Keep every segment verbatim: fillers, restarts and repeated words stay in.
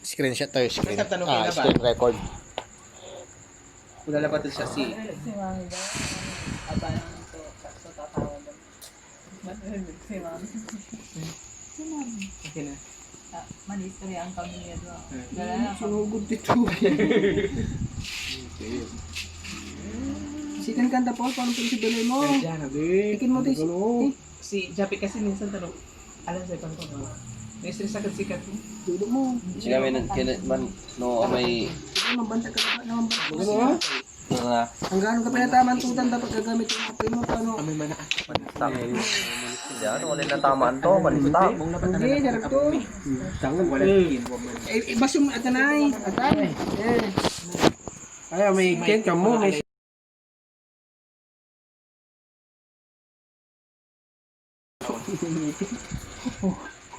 Screenshot tayo, screen. Basta tanong ko Ah, na ba? screen record. Wala na ba ito siya si Si Mami daw. Aba naman to, sakto tatawa lang. Matulog si Mami. Si Mami. Okay na. Ah, manistorya ang kami niya doon. Hmm. Wala na. Sinugod ito. Sikan kanta, Paul, paano po si Belay mo? Kaya dyan, abi. Ikin mo, Tis. Ano? Eh, Si Japi kasi minsan talo, alam sa ikan ko, no? Naistress agad sikat mo. Dulo mo. Sila may nan-, kina-, man, no, may Sige, mabanta ka na, mabanta ka Ano? na. Mga Ang gano'n ka pinataman tutan, dapat gagamit yung apoy mo, paano? Amoy manaan. Pansak. Yan, wala natamaan to, pansak. Hindi, sarap to. Tangan, wala. Eh, eh, basyo mo, atanay. Atay. Eh. Ay, may ken ka mo, may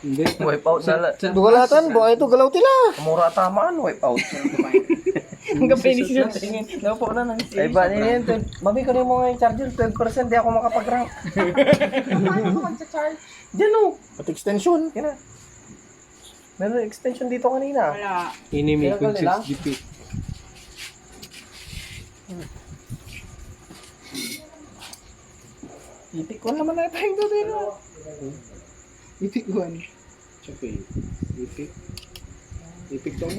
Hindi. Wipe out na la. Dugalatan, buhay to, galaw tila. Mura tamaan, wipe out. Ang kapinisin na tingin. Napo na nang Ay, ba, yun, yun, mami ko na yung mga charger, twelve percent, di ako makapag-rank. Paano ko magcha-charge? Diyan, oh. Pati extension. Yan na. Meron extension dito kanina. Wala. Ini may Kaya ka nila? G P. Itik ko naman na tayo doon, eh, no? Itik one. Tsaka eh, itik. Itik to.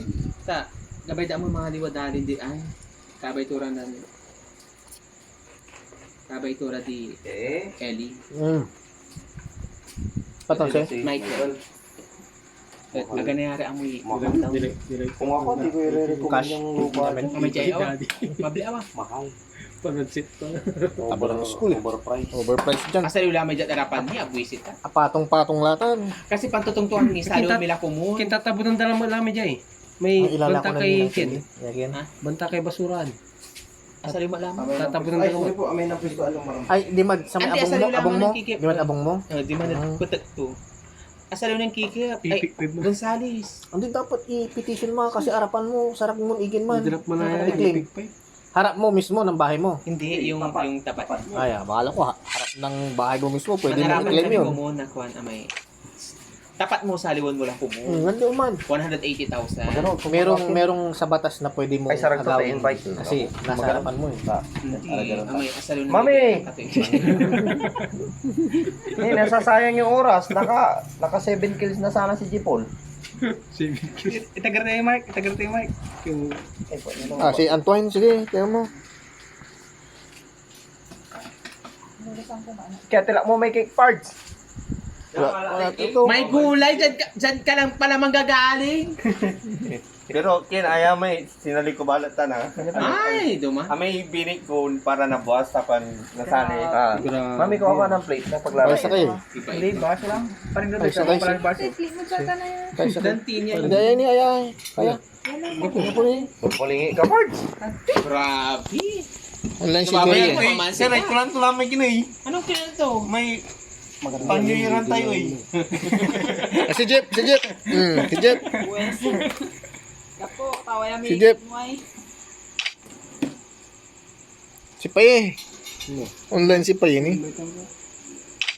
Ta, gabay da mo mga liwa dalin di ay. Kabay tura na. Kabay tura di Eh? Ellie. Mm. Patang, sir? Michael. Eh, aga na yari amoy Mahal. Kung ako, di ko i-recommend Cash. Yung lupa. Amay jay, oh. Mabli awa. Mahal. Panansit pa. Tabo ng school, eh. Overpriced. Overpriced dyan. Asal yung lamay dyan, arapan niya, buwisit ka. Apatong-patong latan. Kasi pantutungtungan ni Salo, Kita-, mila kumun. Kita tabo ng dala mo lamay dyan, eh. May Ang ilala banta ko na kay nila, Ken. Ken. Yan, Ken. Ha? Banta kay Basuran. Asal yung malam. Amay Tatapon ng ng Ay, dalawa. Hindi po, amay ng pwesto, anong maram? Ay, di mad, sa may Ante, abong asal mo, yung abong lamay mo? ng kikip. Di mad abong mo? Oh, di man Ah. Putek to. Asal yung kikip. Ay, Ipik, ipik mo. Gonzales. Hindi, dapat i-petition mo kasi arapan mo, sarap mo, igin man. Drop mo na yan, Nakakatiklin. Ipik pa eh. Harap mo mismo ng bahay mo. Hindi, yung, Tapat. yung tapat. Ay, ah, bahala ko, ha-, harap ng bahay mo mismo, pwede mo Manarapan i-claim kami yun. Mo muna, kuwan, amay. Tapat mo, saliwan mo lang kumun. Hmm, hindi man. One hundred eighty thousand. Magano? Merong, merong sa batas na pwede mo Ay, sarag to, agawin. Pa-invite. Kasi nasa Magano? Harapan mo eh. Hindi, Talaga amay, asal yung Mami! Nabigyan ka to. Eh, nasasayang yung oras. Naka, naka seven kills na sana si Jipol. Seven kills. Itagar tayo, Mike. Itagar tayo, Mike. Yung Eh, pwede naman Ah, po. Si Antoine, sige, kaya mo. Kaya tila mo may cake parts. Wala, wala, ito. May gulay, dyan ka, dyan ka lang pala manggagaling. Pero, Ken, aya may sinali ko balat tan, ha? Ay, duma. Ah, may binik ko para na buwas, tapan nasali. Ah. Grabe. Mami, kuha ka ng plate na paglaro. Ay, sakay. Iba, Hindi, iba. Baso lang. Parang Ay, sakay, pala sakay. Baso. Ay, sakay. Dantinya. Hindi, ayan, ayan. Kaya. Pulingi ka, Pards. Grabe. Online si Grabe Kuya. Yan, eh. Pamansin Sir, ay ka. Kulang-kulang may ginoy. Anong kinanto? May Maganda. Panyuyiran tayo, eh. Ah, si Jeff, si Jeff. Hmm, si Jeff. Wes. Gapo, pawaya Si mi Jeff. Muay. Si Paye. Ano? Online si Paye ni.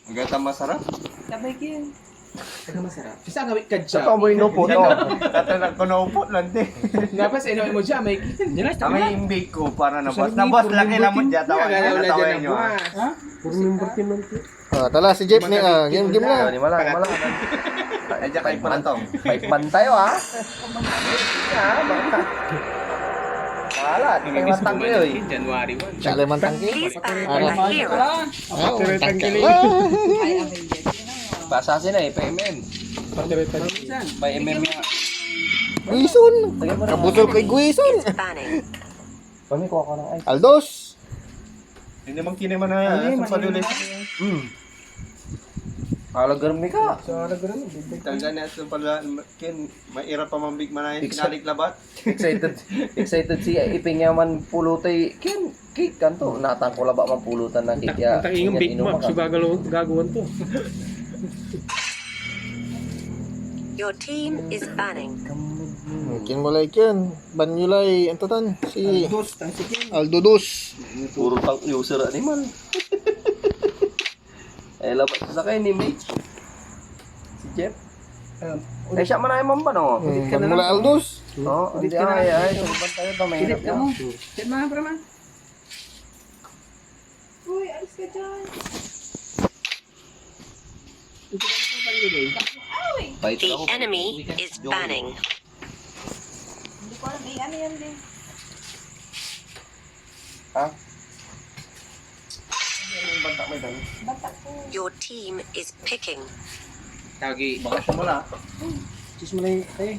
Agata masarap? Sabay ko yun. Taga masarap. Kasi ang awit ka dyan. Ito mo inupot, Yan, oh. Tatala ko naupot lang, di. Nga pa sa ino mo dyan, may Kami yung bake ko para na Sarap boss. Na ni, boss, puro laki yung naman birthday dyan. mo. Tawa Wala, nyo, wala natawa dyan nyo, ang ah. Buwan. Ha? Puro yung birthday mo. Ah, tala si Jeff ni, ah, game, game na. Di, wala, wala. Ay, dyan kayo pala tong. Five man tayo, ah. Ah, baka. Wala, di kayo matanggi, oy. January one. Siya lemang tangke. Please back Ara. my heel. Ah, oo, Patira tangke. Tangkili. Ah. Ay, abay, yan. Basa sila eh, P M M. Patira tangkili. May M M na. Guison. Kabusol kay Guison. It's panic. Kami, kuha ko ng ice. Aldos. Hindi man kiniman na Ay, sa mali. Padulis. Hmm. Alagar mi ka. Sa alagar mi, bibig. Tanggal na ito pala, Ken, may ira pa mambig man ay Excited. Sinalik labat. Excited, excited si Ipin ya manpulutay, Ken, cake kanto. Natang ko labat manpulutan na cake ya. Ang taingong Big Mac, so gagawa, gagawan to. Your team is banning. Ken mo lay Ken. Ban nyo lay, anto tan? Si Aldos, tan si Ken. Aldo Dos. Puro tang user animal. Ay, labat sa sakay ni Mitch. Si Jeff. Um, Ay, siya man ay mamba, no? Hmm, ban mo la Aldos. Oh, hindi, ay, ay, sa ibang tayo ba, mahirap yan. Chat mo, bro, man. Uy, alis ka dyan. Fighter The ako. Enemy is banning. Hindi ko alam, eh, ano yan, din? Ha? Ano yung banta mo, Dani? Banta ko. Your team is picking. Tagi. Baka sumula. Sus, malay, eh.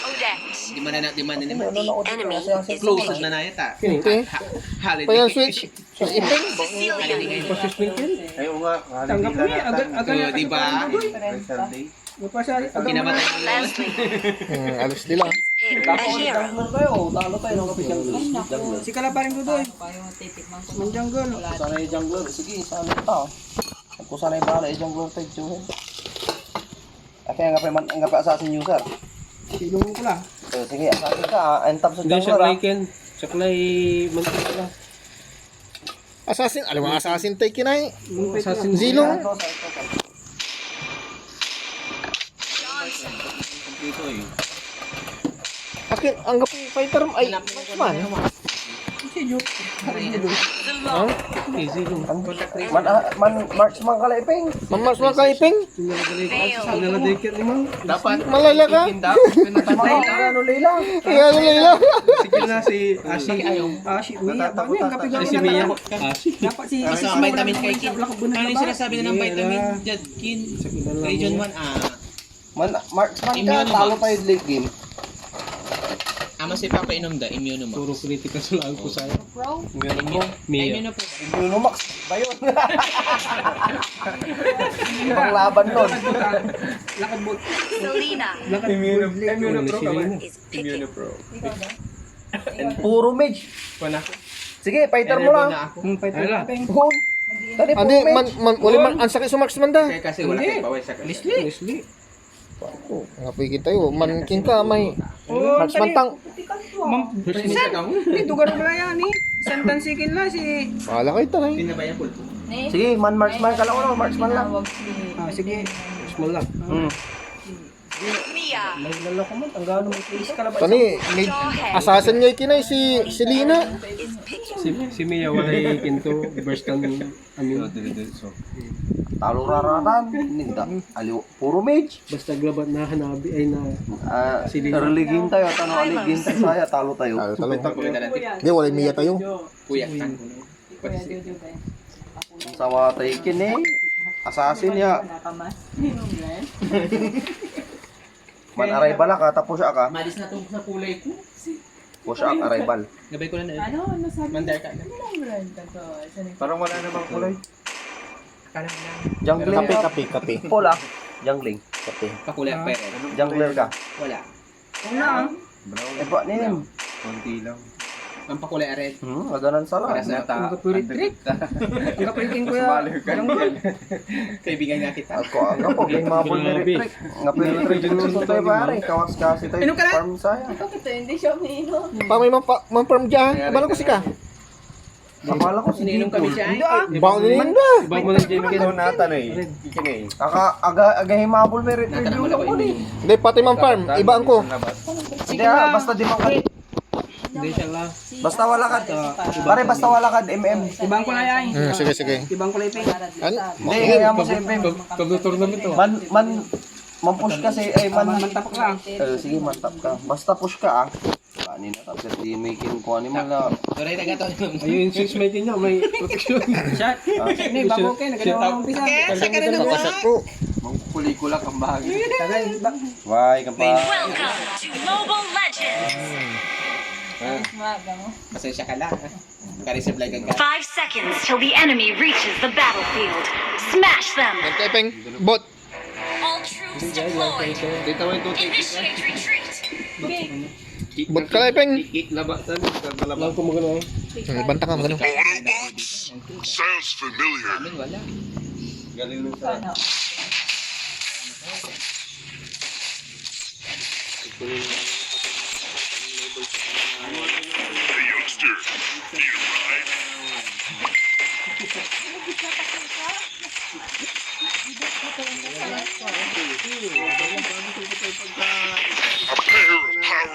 Odette. Di man na, di man na. The enemy is close na na yata. Sino? Ha-, ha-, holiday. Payan switch. Switch ipin. Holiday. Switch ipin. Ayaw nga, holiday. Tanggap mo lang eh, yata. Aga-, aga-, oh, di ba? Special day. Mapasa, aga-, kinamatay mo lang. Leslie. Eh, alos nila. Hit a hero. Jungler tayo, talo tayo, no? Kapag jungler. Si Kalaparing Dudoy. Manjungle. Sanay jungler. Sige, sanay pa. Ako sanay bala, eh, jungler tayo, Joel. Ate, anggapoy man, anggapoy assassin user. Silong ko lang. Eh, sige, assassin ka, ah. Ang tab sa jungler, ah. Hindi, siya klay Ken. Siya klay Mantika. Assassin, alam mo, assassin tay kinay. Assassin. Zilong. Akin, anggapoy fighter, ay, marksman. Ha? Easy lang. Man, ah, man, marksman ka la, Iping? Man, marksman ka, Iping? Dapat. Malala ka? Ano, Leila? Kaya, ano, Leila? Sige na si Ashi. Ashi, Mia. Natatakot ata. Ay, si Mia. Ashi. Dapat si Ashi. Mas mga vitamin kay Kin. Ano yung sinasabi nilang vitamin? Jad Kin. Region one, ah. Man, marksman ka, talo tayo late game. Ama si Papa inom da, immuno mo. Puro kritikal so laang ko sa'yo. Bro? Immuno mo. Mia. Immuno po. Immuno Max, ba yun? Ibang laban nun. Lakad mo. Selena. Lakad mo. Immuno, immuno pro ka ba? Is picking. Immuno pro. Puro mage. Sige, fighter mo lang. Hmm, fighter. Boom. Tadi, andi, man, man, wala man, ang sakit sa marksman da. Kasi wala kayo bawal sa Leslie. Leslie. Ako, nga pwede tayo. Man, king ka, may marksman tang. Ma'am, hindi, dugar mo lang yan, eh. Santan sikin lang, si... Wala kayo, taray. Sige, man, marksman ka lang, ano? Marksman lang. Ah, sige. Marksman lang. Hmm. Mia. Tani, may assassin niya kinay si, si Lina. Si, si Mia, walay kinto, burst ang, ano. Talo raratan. Hindi kita. Aliw, puro mage. Basta grabat na hanabi, ay na, ah, si Lina. Early game tayo, tano, early game tayo, saya, talo tayo. Talo, talo. Hindi, walay Mia tayo. Kuya, kan ko na. Kuya Jojo, be. Ang sawa tayo kin eh. Assassin ya. Nakamas. Man arrival ka, tapos ka. Malis na tong sa kulay ko. Push up, arrival. Gabay ko na na. Ano? Ano sabi? Mandar ka na. Ano lang brand ka to? Parang wala namang kulay. Akala mo lang. Jungling. Kape, kape, kape. Pula. Jungling. Kape. Pakulay pa yun. Jungler ka. Wala. Una, ah. Brown. Eh, pa, nim. Konti lang. Ang pakulay a red. Hmm, aganan sa lang. Para sa mata. Ang kapiritrick. Ang kapiritrick ko ya. Sumali ka. Kaibigan nga kita. Ako, ako, ako, may mga ball ni Rick. Nga piritrick yung gusto tayo, pare. Kawas kasi tayo. Inom ka na? Farm saya. Ito, ito, hindi siya umiinom. Pa, may man pa, man farm dyan. Abala ko si ka. Abala ko si Ininom kami Dimples. Siya. Hindi, ah. Bawal na yun na. Iba mo lang dyan. Ito nata na eh. Kaka, aga, aga himabol may review lang ko eh. Hindi, pati man farm. Ibaan ko. Hindi, ah, basta di man ka. Hindi, siya lang. Basta wala ka. Pare, basta wala ka, M M. Ibaan ko na yan. Hmm, sige, sige. Ibaan ko na ipin. Ano? Hindi, kaya mo sa M M. Pag, pag tournament to. Man, man, man push kasi, ay, man. Mantap ka. Eh, sige, mantap ka. Basta push ka, ah. Ani na, tapos di may kin-, kung animal na. Tuloy na gato. Ayun, yung switch may kinyo, may protection. Shot. Ah. Hindi, bago kayo, nagkataon ng umpisa. Kaya sa kanila mo. Mangkukulikula kang bahagi. Tagal, ba? Why, kampa? Welcome to Mobile Legends! Pasensya ka lang. Kari sa vlog ang Five seconds till the enemy reaches the battlefield. Smash them! Bot, Pepeng. Bot. All troops deployed. Dito mo yung tutik. Initiate retreat. Bot ka, Pepeng. Kikik labasan. Labasan. Lang ko magano. Hmm, banta ka, magano. Sounds familiar. Amin, wala. Galing nun sa The youngster, he arrived.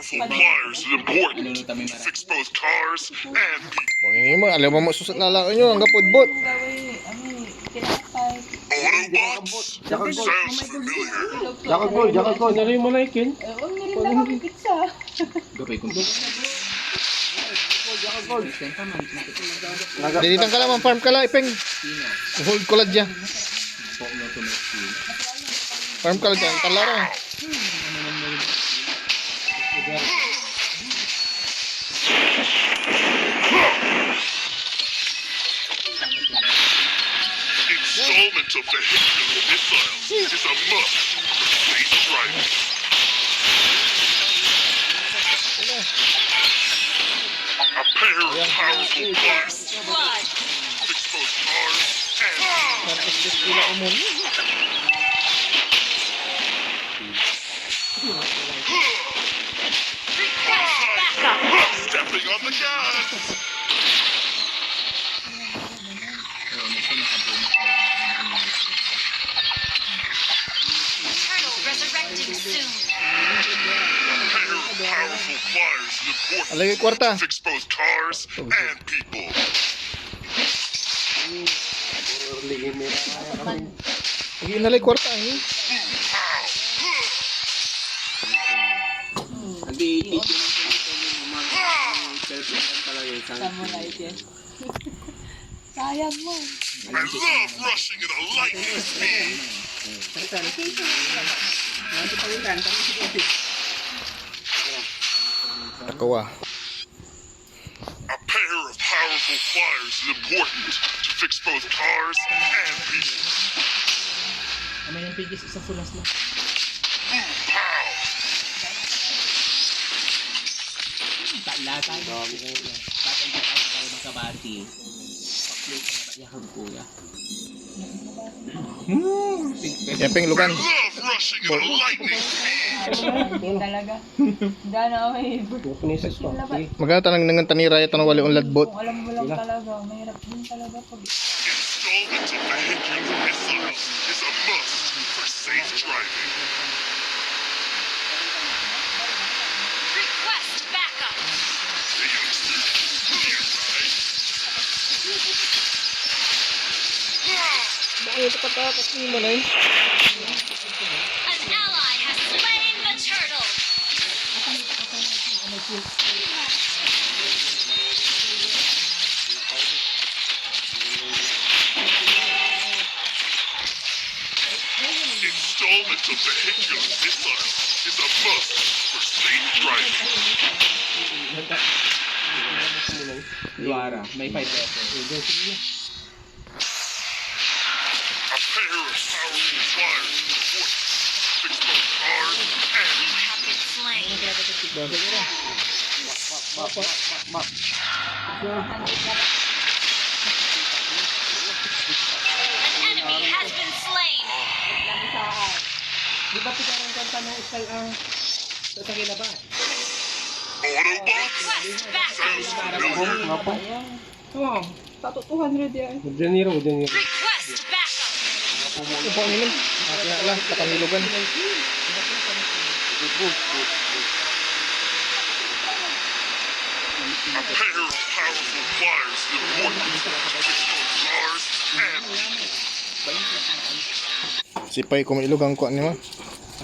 Flyers is important to fix both cars and people. Bangin mo, alam mo, susot na lang nyo, ang kapudbot. Gawin, ano, tinapay. Autobots! Sounds familiar. Jakagol, jakagol. Sinaloy mo na, Ken. Eh, huwag niyo rin lang kami pizza. Gabay ko. Dinitan ka naman, farm ka la, Ipeng. Hold ko la dyan. Farm ka la dyan, tala ra. Installment of vehicular missiles is a must for safe driving. A pair of powerful blasts expose cars and Request backup. Stepping on the gas. Turtle resurrecting soon. Pair of powerful pliers is important. Alagay kwarta. Fix both cars and people. Puro ligin nila kaya kami. Sige, inalay kwarta, eh. Ang di eighty ko lang sa mga mga cellphone lang talaga yung Samsung. Samurai, Ken. Sayang mo. I love rushing at a lightning speed. Palitan. Ano palitan? Palitan. Ako, ah. A pair of powerful pliers is important to fix both cars and people. Amay ng pigis, isa sulas lang. Pow! Tala tayo. Dami na yun, eh. Bakit hindi tayo tayo magkabati? Paklo ka na ba? Yakag ko, ya. Hmm, tigpes. Yapeng lugan. Love rushing in a lightning speed. Hindi talaga. Gana ako may Two places to. Laba. Sige. Magana tanang nangan tanira ya tan wali onlad bot. Kung alam mo lang talaga, mahirap din talaga pag Installment of vehicular missiles is a must for safe driving. Request backup. The youngster, you right? Bakit ka pa kasi mo na yun? An ally has slain the turtle. Installment of vehicular missile is a must for safe driving. Luara, may five pesos. A pair of powerful flyers is important to fix both cars and people. Have been slain. An enemy has been slain. Di ba pinarang kanta ng Iskal ang sa Tagina ba? Autobots! Request backup. Sounds familiar. Oo. Tato two hundred yan. Janeiro, Janeiro. Request backup. Ito ang inom. Akin na lang, kapangilogan. A pair of powerful pliers is important to fix both cars and people. Sipay ko may ilogan ko, ano, ma?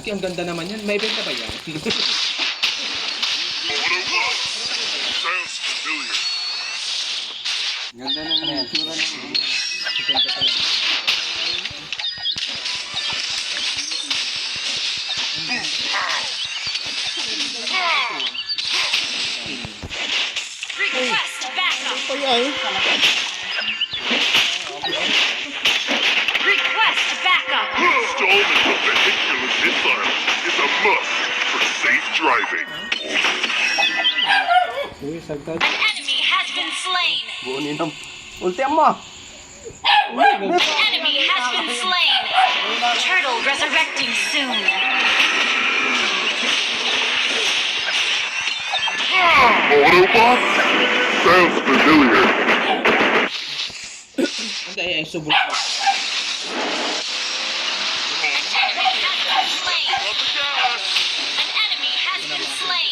Aki, ang ganda naman yan. May benta ba yan? Sounds familiar. Ganda ng itsura ng Request backup. Ay, ay. Request backup. Installment of vehicular missile is a must for safe driving. Uy, sagkad. An enemy has been slain. Buo ninam. Ulti mo! An enemy has been slain. Turtle resurrecting soon. Autobot? Sounds familiar. Ang kaya ay subok pa. Enemy has been slain. An enemy has been slain.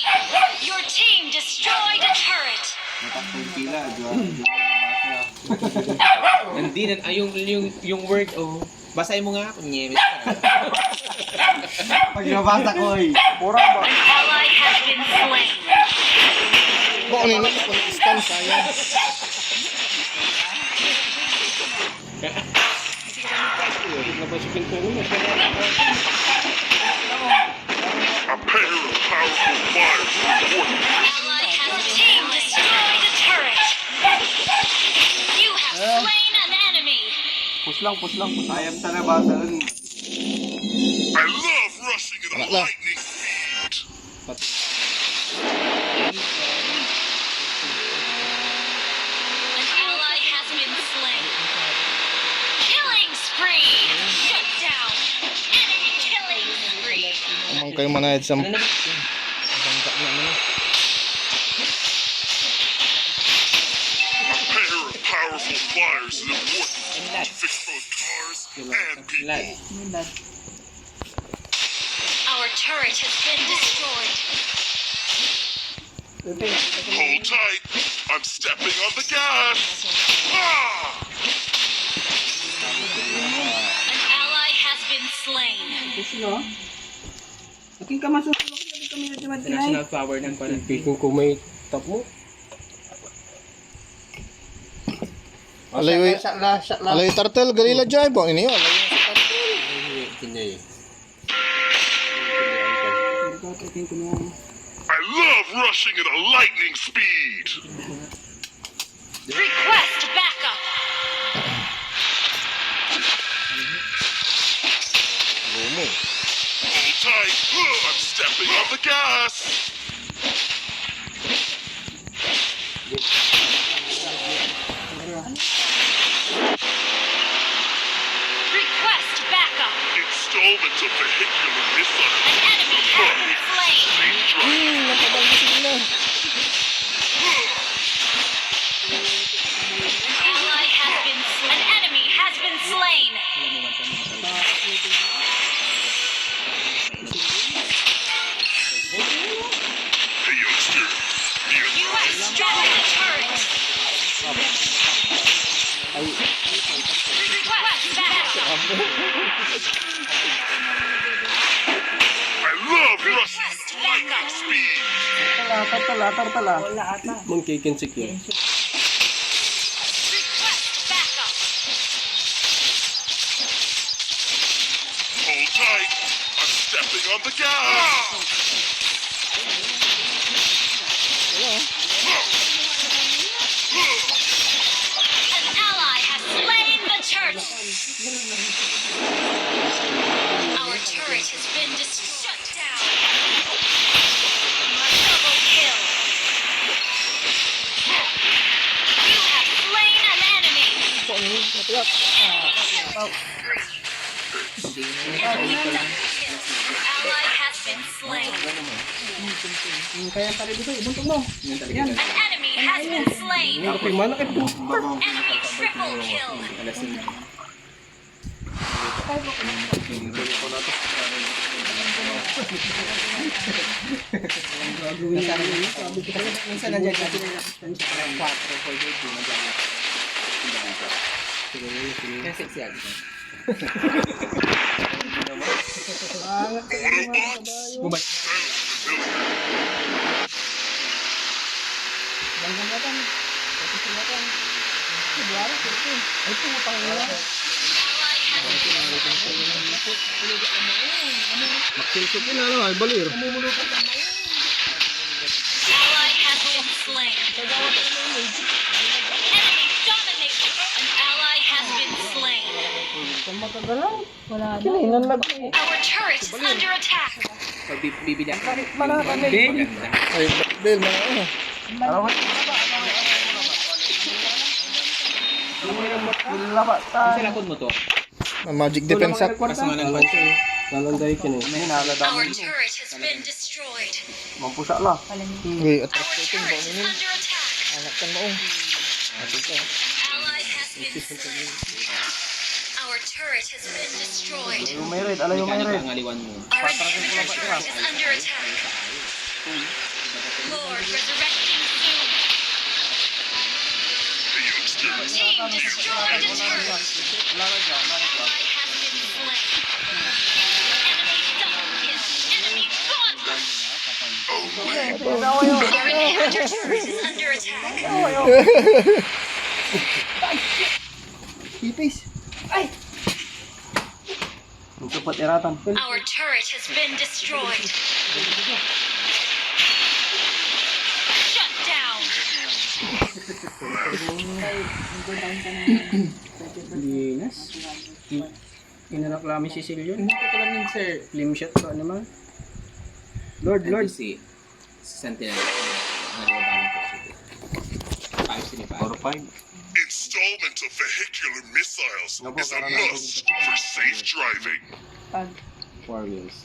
Takpon pila, di ba? Di ba nabasa? Hindi, nan-, ah, yung, yung, yung word, oh. Basahin mo nga, kunyemit ka. Pag nabasa ko, eh. Pura ba? An ally has been slain. Baka may mas pang-stun, sayang. Labas yung pinto mo. A pair of powerful fires report. Ally has been slain. Team destroyed a turret. You have slain an enemy. Push lang, push lang, push lang. Ayam talaga, basahin. I love rushing at a lightning speed. An ally has been slain. Killing spree! Shut down! Enemy killing spree! Amang kayo manayad sa bangga na, ano? A pair of powerful fires is important. Fix both cars and people. Our turret has been destroyed. Hold tight. I'm stepping on the gas. Ah! An ally has been slain. Sino? Akin ka masusunod, hindi kami na dumating ay. International power ng panahon. Pipikon ko may top mo. Alayo, shot na, shot na, shot na. Alayo turtle, galila jay, bang ini, alayo sa turtle. Ay, hindi, hindi. I love rushing at a lightning speed. Request backup. Hold tight. I'm stepping on the gas. Request backup. Installment of vehicular missile. An enemy has been slain. Stream drop. Hmm, nakabangga sila. An ally has been slain. An enemy has been slain. Hey, youngster. You have destroyed the turret. Request backup. I love Russian lightning speed. Turtle, ah, turtle, ah, turtle, ah. Wala ata. Mangkikinsik yan. Request backup. Hold tight. I'm stepping on the gas. An ally has slain the turtle. Our turret has been destroyed. Shut down. Double kill. You have slain an enemy. An ally has been slain. Hmm, kaya pala dito, ibuntog mo. Yan. An enemy has been slain. Yan, kapag mana ka, puta. Enemy triple kill. Minsan nandiyan ka. Quattro, four, three, two, nandiyan ka. Kasi siya. Angat ka naman, kabayo. Bumalik. Bangga mo kan. Kasi sila kan. Ay, putang ina. Maksilsok yun, ano, ay, balir. Ally has been slain. Enemy dominated. An ally has been slain. Saan makagalaw? Wala na. Kailangan lagi. Our turret is under attack. Pag bi-, bibili ako. Balik mo na, balik. Maganda. Ay, Bel, mga ano. Arawat. Laba tayo. Sa lakod mo to. Ah, magic defense hack. Kaso nga lang, Lalanday ka na eh. May nalada mo. Our turret has been destroyed. Mampusa la. Wait, atras ko ito, baka nini. Anak kan maong. Ito ka. Ally has been slain. Our turret has been destroyed. Alayo may red, alayo may red. Ang aliwan mo. Our inhibitor turret is under attack. Lord, resurrecting soon. Destroyed a turret. Ally has been slain. Enemy double kill. Enemy gauntlet. Our inhibitor turret is under attack. Ipis. Ay! Magsapat iratan. Our turret has been destroyed. Shut down. Linas. Inanak la mi si Silyon. Hindi ko lang yun, sir. Slim shot ko naman. Lord, Lord. Si Sentinel. Ano ba ang positive? Five sini five. Four five. Installment of vehicular missiles is a must for safe driving. Four wheels.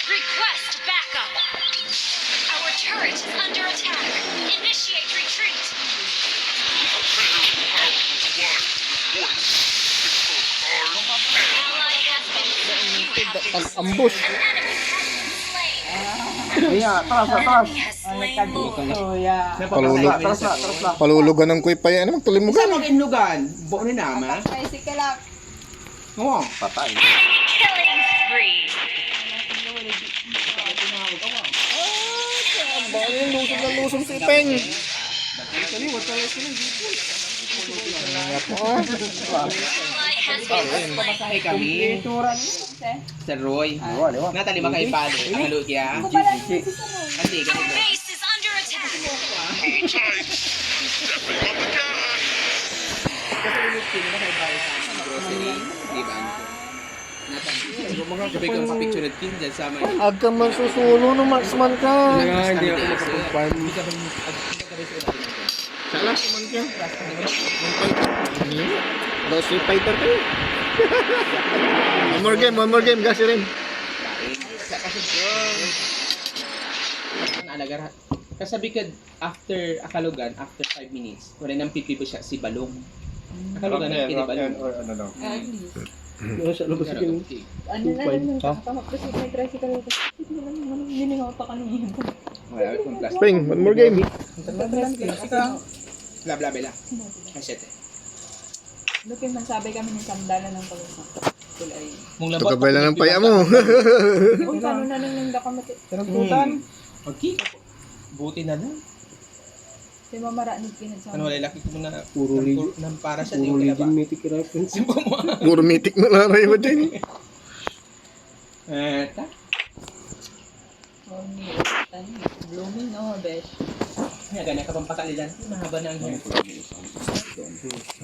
Request backup. Our turret is under attack. Initiate retreat. Prepare to pound one point six foot hard. Ally has been slain. You have been Ang ambush. Enemy has been slain. Iya, atras, atras. Enemy has slain Lord. Palulog. Atras na, atras na. Palulugan ng kuy pa yan. Ano, magtulimog Saan ka? Mag-inlugan? Buo na nama? Tricycle up. Oo. Patay. Enemy killing spree. Bawal yung lusog na lusog si Peng. Ally has been slain. Masahe kami. Sir Roy. Natali ba kayo pali? Ang alo kaya? Hindi, Our ganito. Base is under attack. Hold tight. Stepping on the gas. Kasi ulit din na kayo bayo sa amin. Grocery. Di ba? Natali. Sabi ko, papicture at kin dyan sa may Ag ka masusulo no marksman ka. Hindi ako makapag-farm. Sa last man ka. Daw si fighter kayo. One more game, one more game, gasi rin. Alagar. Kasabi ka, after Akalogan, after five minutes, wala nang pipibo siya si Balong. Akalogan ang kinibalong. Or ano daw. At least. Yung sa labas Pero, yung okay. Ano na lang, nakakamakapos yung may tricycle. Hindi naman, hindi naman pa kanina. Wala akong plastic. Spring, one more game. Bla, bla, bla. Ay, shit eh. Look, yung nasabi kami ng sandala ng pagkakas. Kulay. Pagkabay lang ng paya mo. Kung kano na nang nang dakamati. Karangkutan. Okay. Buti na lang. Di ba maranid kinagsa? Ano, wala laki ko muna. Puro Legion. Nang para sa Puro yung Legion kalaba. Mythic Rifles. Subukan mo. Puro Mythic na laray mo din. Eh, ta? Blooming, oh, besh. Kaya gana ka pang pakalilan. Mahaba na ang hair.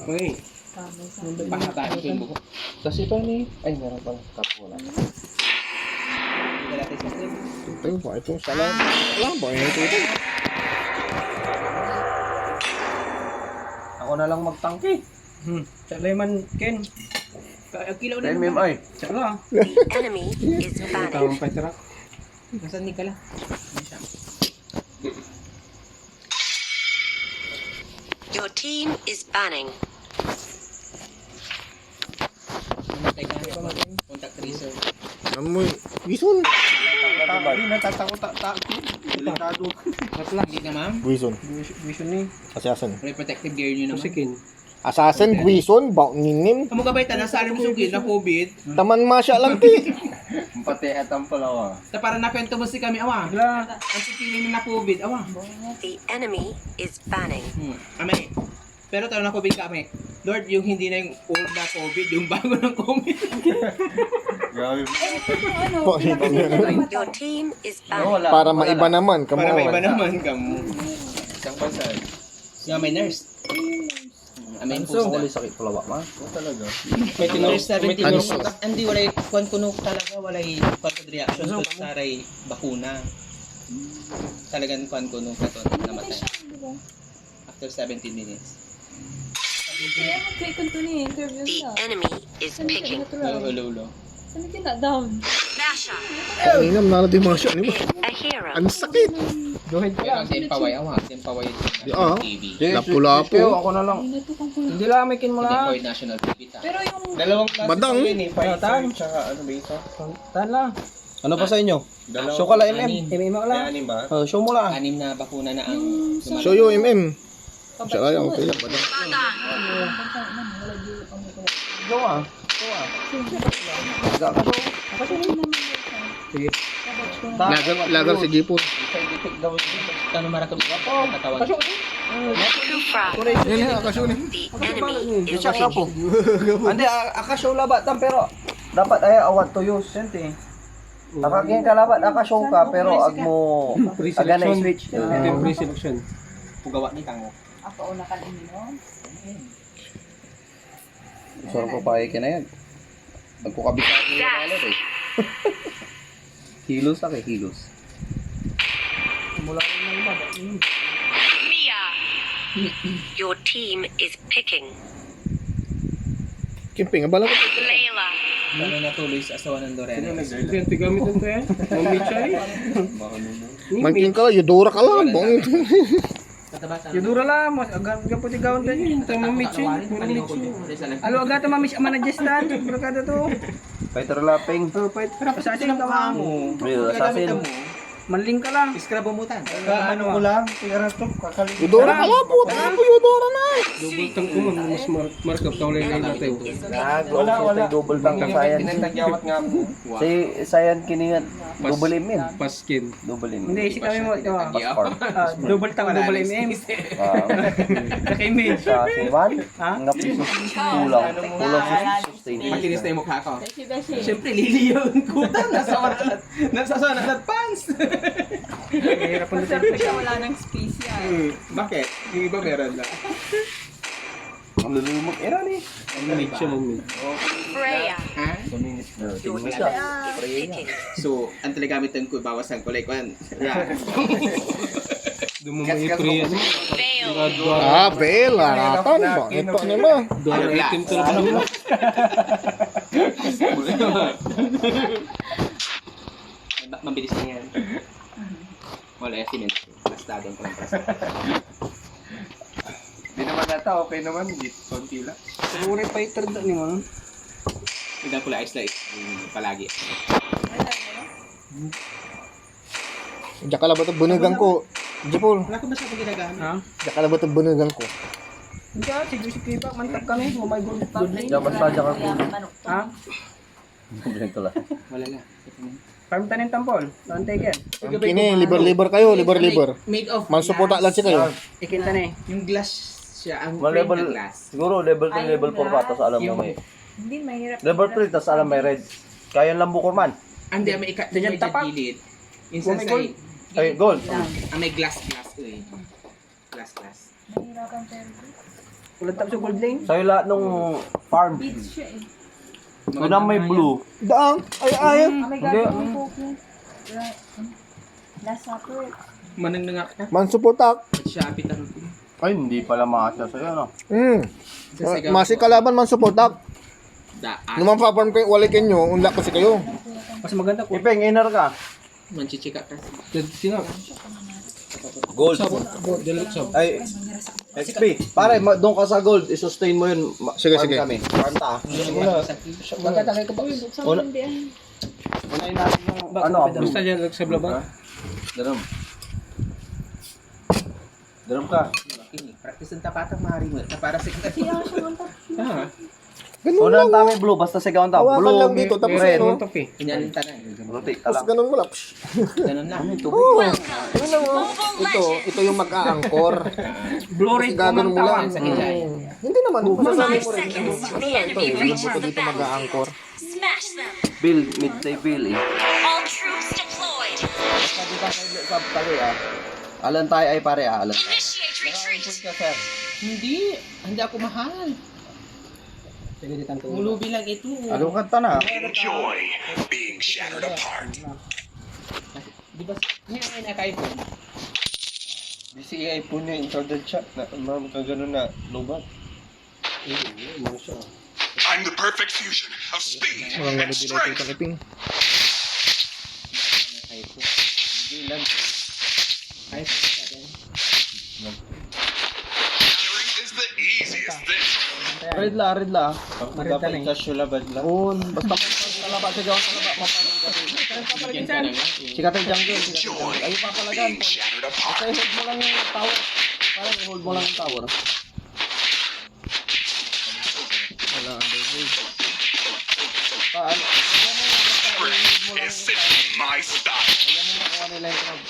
Okay. Tama sa Pahabain ko yung buhok. Kasi ito ni, ay, meron pang kapula. Hindi natin sa clip. Ito, ba ito? Sala. Wala ba ito? Ito. Ako na lang magtangke. Hmm. Sa lemon, Ken. Ka- Kilaw na M M I. Sala. The enemy is banning. Tawang pa ito. Nasaan ni Kala? Ano siya? Your team is banning. Namatay ka na ba? Contact tracer. Amoy. Bison. Hindi, natatakot ta- ta- Delikado. Hindi na, ma'am. Bison. Bison ni. Assassin. Wala protective gear nyo naman. Sikin. Assassin, Bison, Bautninin. Kamu ka ba yung tanasali mo sa na COVID? Taman masya lang ti. Pati etang palawa. Ta para nakwento mo si kami, awa. Bigla. Ang pipiling na COVID, awa. The enemy is banning. Hmm. Amay. Pero talo na COVID kami. Lord, yung hindi na yung old na COVID, yung bago ng COVID. Grabe. Po, hindi na. Your team is Ano, banning. wala. Para maiba naman, kamo. Para may iba naman, kamu. Isang bansa. Yung may nurse. Amin po Gusto ko sila. Sakit palawa, ma. Ito talaga. There's seventeen Tanso. Hindi, walay, kuwan ko no talaga, walay kuwan ko reaction to sa ray bakuna. Talagan kuwan ko no katon, namatay. After seventeen minutes. Kaya mag-click ko ni interview The sa. enemy is picking. Hello, hello, hello. Ano kina down? Basha. Ang inam na natin mga siya, di ba? A hero. Ang sakit. Go ahead ka Pero lang. ang Sempaway, awa. Sempaway Ah. T V. Lapu-lapu. Ako na lang. Hindi na to kung Hindi lang, may kin mo Hindi lang. ko yung national T V ta. Pero yung Badang. Yun eh, Pfizer, tsaka ano ba isa? Tala. Ano pa sa inyo? Dalawa. Show ka lang, M M. Anim. M M lang. Ay, anim ba? Oh, show mo lang. Anim na bakuna na ang Yung lumalabas. Show you, M M. Siya lang, okay lang. Jowa. Jowa. Sige. Lagar, lagar si Jipon. Tano marakam. Kufra. Yan, yan, akasyon eh. The enemy is Siya, winning. Kapo. Hindi, a-, akasyon labat lang, pero dapat ay awat to use. Siyempre. Akakin ka labat, akasyon ka, pero ag mo, aga na Pre-selection. Switch. Ito yung pre-selection. Pugawa ni Tango. Ako una ka ininom. Sarap ko pa ikinayag. Nagkukabit ako yung wallet eh. Kilos ako eh, kilos. Mia. Your team is picking. Kimping, abala ko. Layla. Ano na tuloy sa asawa ng Lorena? Sige, tigamit ito eh. Mami Chay. Mangking ka lang, Eudora ka lang. Bang ito. Eudora la, mas aga, aga po ti gaon tayo. Ito, Mami Chay. Mami Chay. Alo, aga to, Mami Chay, ama na Jess tan. Barkada to. Fighter Laping. Oh, fight. Assassin ka, Ma'am. Ayun, assassin. Manling ka lang. Scrub mo tan. Ka, ano ko lang, tigara to, kakalimutan. Eudora ka lang, puta ka po, Eudora na. Double tank ko man, mas mar-, markup tayo lay line natin. Wala, wala. Double tank ko, Sayan. Pinagtagyawat nga ako. Si Sayan Kiningan, double M M. Paskin. Double M M. Hindi, si kami mo, ito, ah. Passport. Ah, double tank, double M M. Ah. Sa kay Mitch. Sa si Juan, ha? Ang piso, kulang. Kulang sa Makinis na yung mukha ko. Beshi, beshi. Siyempre, liliyaw ko. Nasa wala na, nasa wala na pants. Mahirap ang Masarap siya, wala nang space yan. Hmm, bakit? Yung iba meron na. Ang lulumot, era ni. Ang mid siya, ang mid. Freya. Ha? Tingnan siya. Freya. So, ang talagamit ko, bawasan ko, like, one. Yeah. Doon mo Gas, gas, maipriyan. Veil. Ah, veil, ah, atan, bakit pa naman? Dua item to. Ano ba? Ma-, mabilis na yan. Wala yung cement. Basta doon ko lang, basta. Di naman ata, okay naman. Di, konti lang. Siguro yung fighter doon yung ano. Tignan ko lang, ice lang, ice. Yung palagi. Diyan ka labat ang bunugan ko. Jipol. Wala ko masyadong ginagamit. Ha? Diyan ka labat ang bunugan ko. Hindi ah, si Josie Kiba, mantap kami. Oh my God. Diyan, basta diyan ka. Ha? Ganito lang. Wala na. Farm tanim tampol. Don't take it. Kini, liber-liber kayo, liber-liber. Made of glass. Mansuporta lang si kayo. Ikinta na eh. Yung glass siya, ang Mga frame level, na glass. Siguro level three, level four pa, tas alam mo may Hindi, mahirap. Level three, tas alam may red. Kaya lang Bukorman. Ah, hindi, may ikat Ganyan dyan tapat. Gilid. Yung sa Kung may side. Gold. Ay, gold. Ah, may glass, glass, eh. Glass, glass. Mahirapan, pero Walang tap sa gold lane. Sa'yo lahat nung farm. Beads siya eh. Una may blue. Daang. Ay, ay. Ah, may Hindi. Gagawin ng cooking. Right. Last supper. Manang na nga ka. Mansuporta. At siya, apitan ko. Ay, hindi pala makasya sa'yo, no? Mm. Sa sigaw Masi ko. Kalaban, mansuporta. Daan. Nung mapaparm kayo, walay kanyo, unla ko si kayo. Mas maganda ko. Ipeng, inner ka. Manchichika ka. Dad-, sino? Gold. Sabo, bo-, dalawa sabo. Ay, X P. Pare, ma-, doon ka sa gold. I-sustain mo yun. Ma-, Sige, farm sige. Kami. Farm ta. Sige mo na. Magtatangay ko ba? Una, unahin natin yung, Bak-, ano, bak-, basta dyan, sa blue ba? Ha? Drum. Drum ka. Ini, practice ng tapatang mahari mo. Sa para sa Kaya siya ang Ah. Ganun Unahan lang, tayo oh. Blue, basta sigawan ta. Hawakan Blue, lang dito, tapos red. Ito, eh. Inalin ta na eh. Rotate ka Tapos lang. Ganun mo lang. Psh. Ganun lang. Oo. Ganun lang, oh. Ito, ito yung mag-a-anchor. Blue Tapos red gaganon mo lang. Sa kanya. Hmm. Hindi naman. Five seconds. Ano lang ito, eh. Alam mo ko dito mag-a-anchor. Smash them. Build, mid tayo build eh. All troops deployed. Basta di ba kayo sa pare ah? Alan tayo ay pare ah, Alan tayo. Initiate retreat. Hindi, hindi ako mahal. Pagalitan ko. Mulubi lang ito. Ano kanta na? Enjoy being shattered apart. Di ba, may, may naka-iPhone? Di si iPhone niya, ikaw dyan siya. Na, ma'am, ka ganun na, lobat. Ayun, ayun, ano siya? I'm the perfect fusion of speed Walang and nalibila strength. Ito, Iping. Victory is the easiest thing. Red la, red la. Red la, eh. Dapat i-cash yung labad la. Un, basta may talaba sa gawang talaba, mapalit ka. Bigyan ka na nga, eh. Sikat ang jungle, sikat ang jungle. Ayun, papalagan. Enjoy being shattered apart. Basta i-hold mo lang yung tower. Parang i-hold mo lang yung tower. Wala ang level. Paan? Lagyan mo yung basta i-hold mo lang yung tower. Lagyan mo makuha nila yung crab.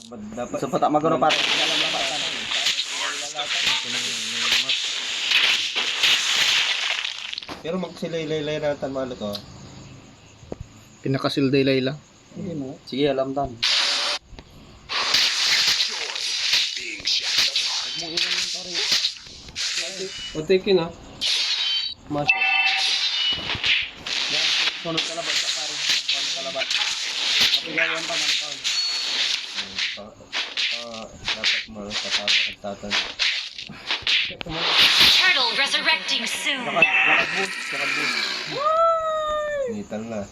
Dapat sa pata magano, pare. Pero magsilaylay-lay na tan malo to. Pinakasildaylay lang. Sige, alam tan. O, thank you na. Mas. Yan, sunod ka labat sa pare. Ang pang ka labat. Kapigawan pa ng pang. Ah, dapat mo sa tama at tatan. Turtle resurrecting soon. Lakad, lakad mo, lakad mo. Nital na.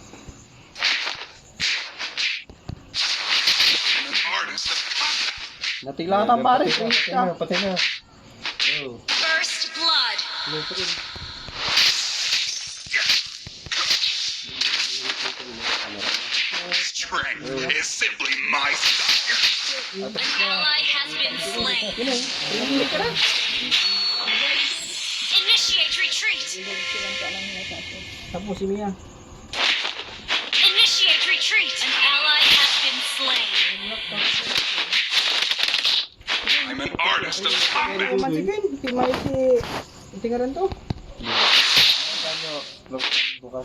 Natila ka, pare. Patay na, patay na, patay na. Oh. First blood. Strength is simply my style. An ally has been slain. Initiate retreat. Tapos si Mia. Initiate retreat. An ally has been slain. I'm an artist of combat. Naman si Vin, si Mike, si Tingaran to. Bukas.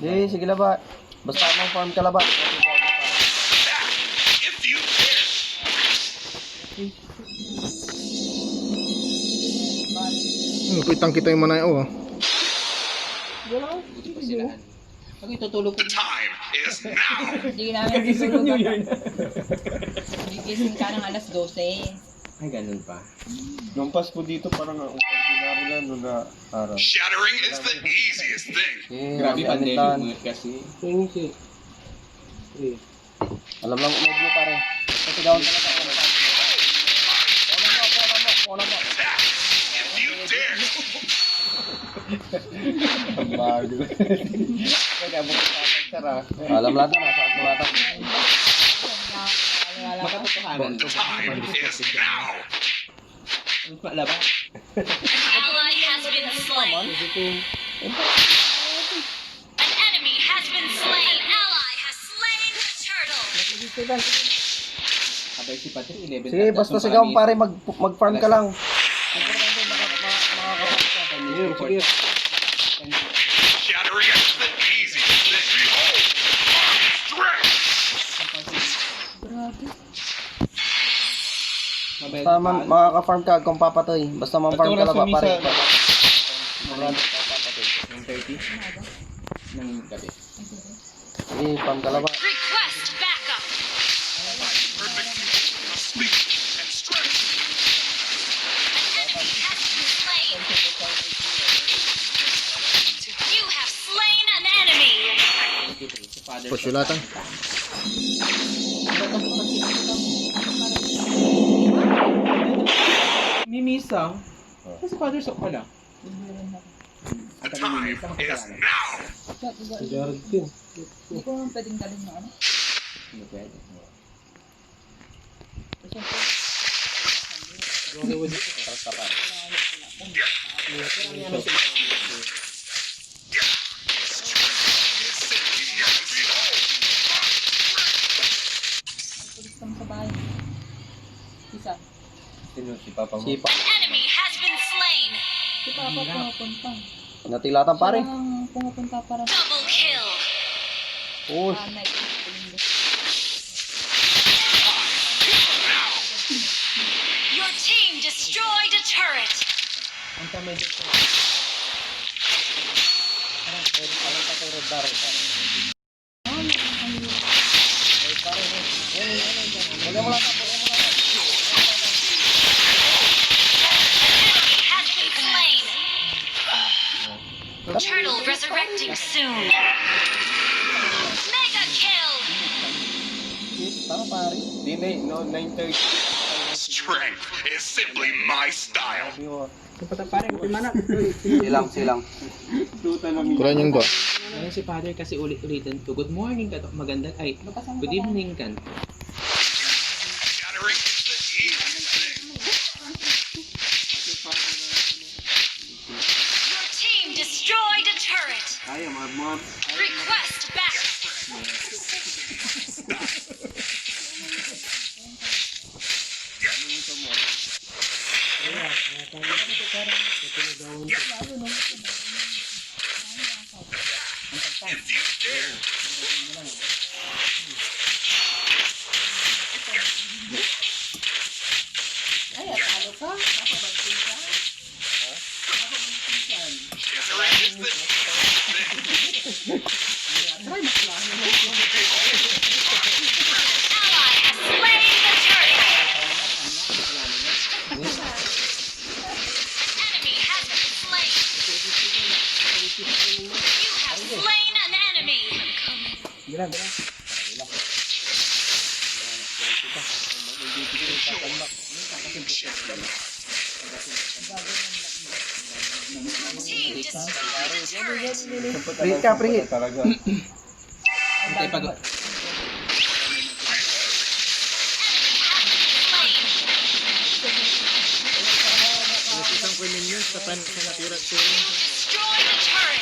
Eh, sige labat. Basta mag-farm ka labat. If you dare. Hmm, kitang kita yung manay, oh. Wala. Ako itutulog ko. The time is now. Hindi namin Kagising ko New tutulog. Year na. Gigising ka ng alas dose. Ay, ganun pa. Lumpas po dito, parang ang ordinary lang no na araw. Shattering is the easiest thing. Eh, Grabe, gamit pandemic lang. Mo kasi. Alam lang kung may blue, pare. Kasi gawin talaga. Kuha mo, kuha mo, kuha mo. Attack if you dare. Ang bago. Kaya mo sa tara. Alam lahat na, nasa ako lahat. Makatotohanan. The time is now. Mas malaba. An ally has been slain. An enemy has been slain. An ally has slain the turtle. Abay si Patrick, eleven Sige, basta sigaw, pare, mag, mag-farm ka lang. Shattering is the easiest thing. Behold my strength. Basta man, makaka-farm ka, kung papatay. Basta man-farm ka lang, pare. Nine thirty ng gabi. Sige, farm ka lang. Request backup. Perfect. Sleep and strength. An enemy has been slain. You have slain an enemy. Si Father Pusulatan. Mimisa. Kasi Father Sok pala. The time is now. Hindi ko naman pwedeng dalhin yung ano. Hindi pwede. Pulis kami sa bahay. Isa. Sino si Papa mo? Si pa. An enemy has been slain. Si Papa pumupunta. Natilatan, pare. Siya lang pumupunta para Double kill. Oh, ah, night. Your team destroyed a turret. Ang tama dito. Enemy has been slain. Turtle resurrecting soon. Mega kill. Tama, pare. Di na, no, nine thirty. Strength is simply my style. Silang, silang. Kulang yung dua. Ano si Father kasi ulit-ulitan to. Good morning, kato. Magandang, ay, good evening, kan. Your team destroyed a turret. Kaya, mga mga Request backup. Ay, atalo ka? Nakabagsin ka? Nakabagsin ka? Try mas lang. Ally has slain the turret. An enemy has been slain. You have slain an enemy. Team destroyed the turret. Pringit ka, pringit. Hintay pag... Isang ko yung minions, sa pan-, sa natira ko. Destroy the turret.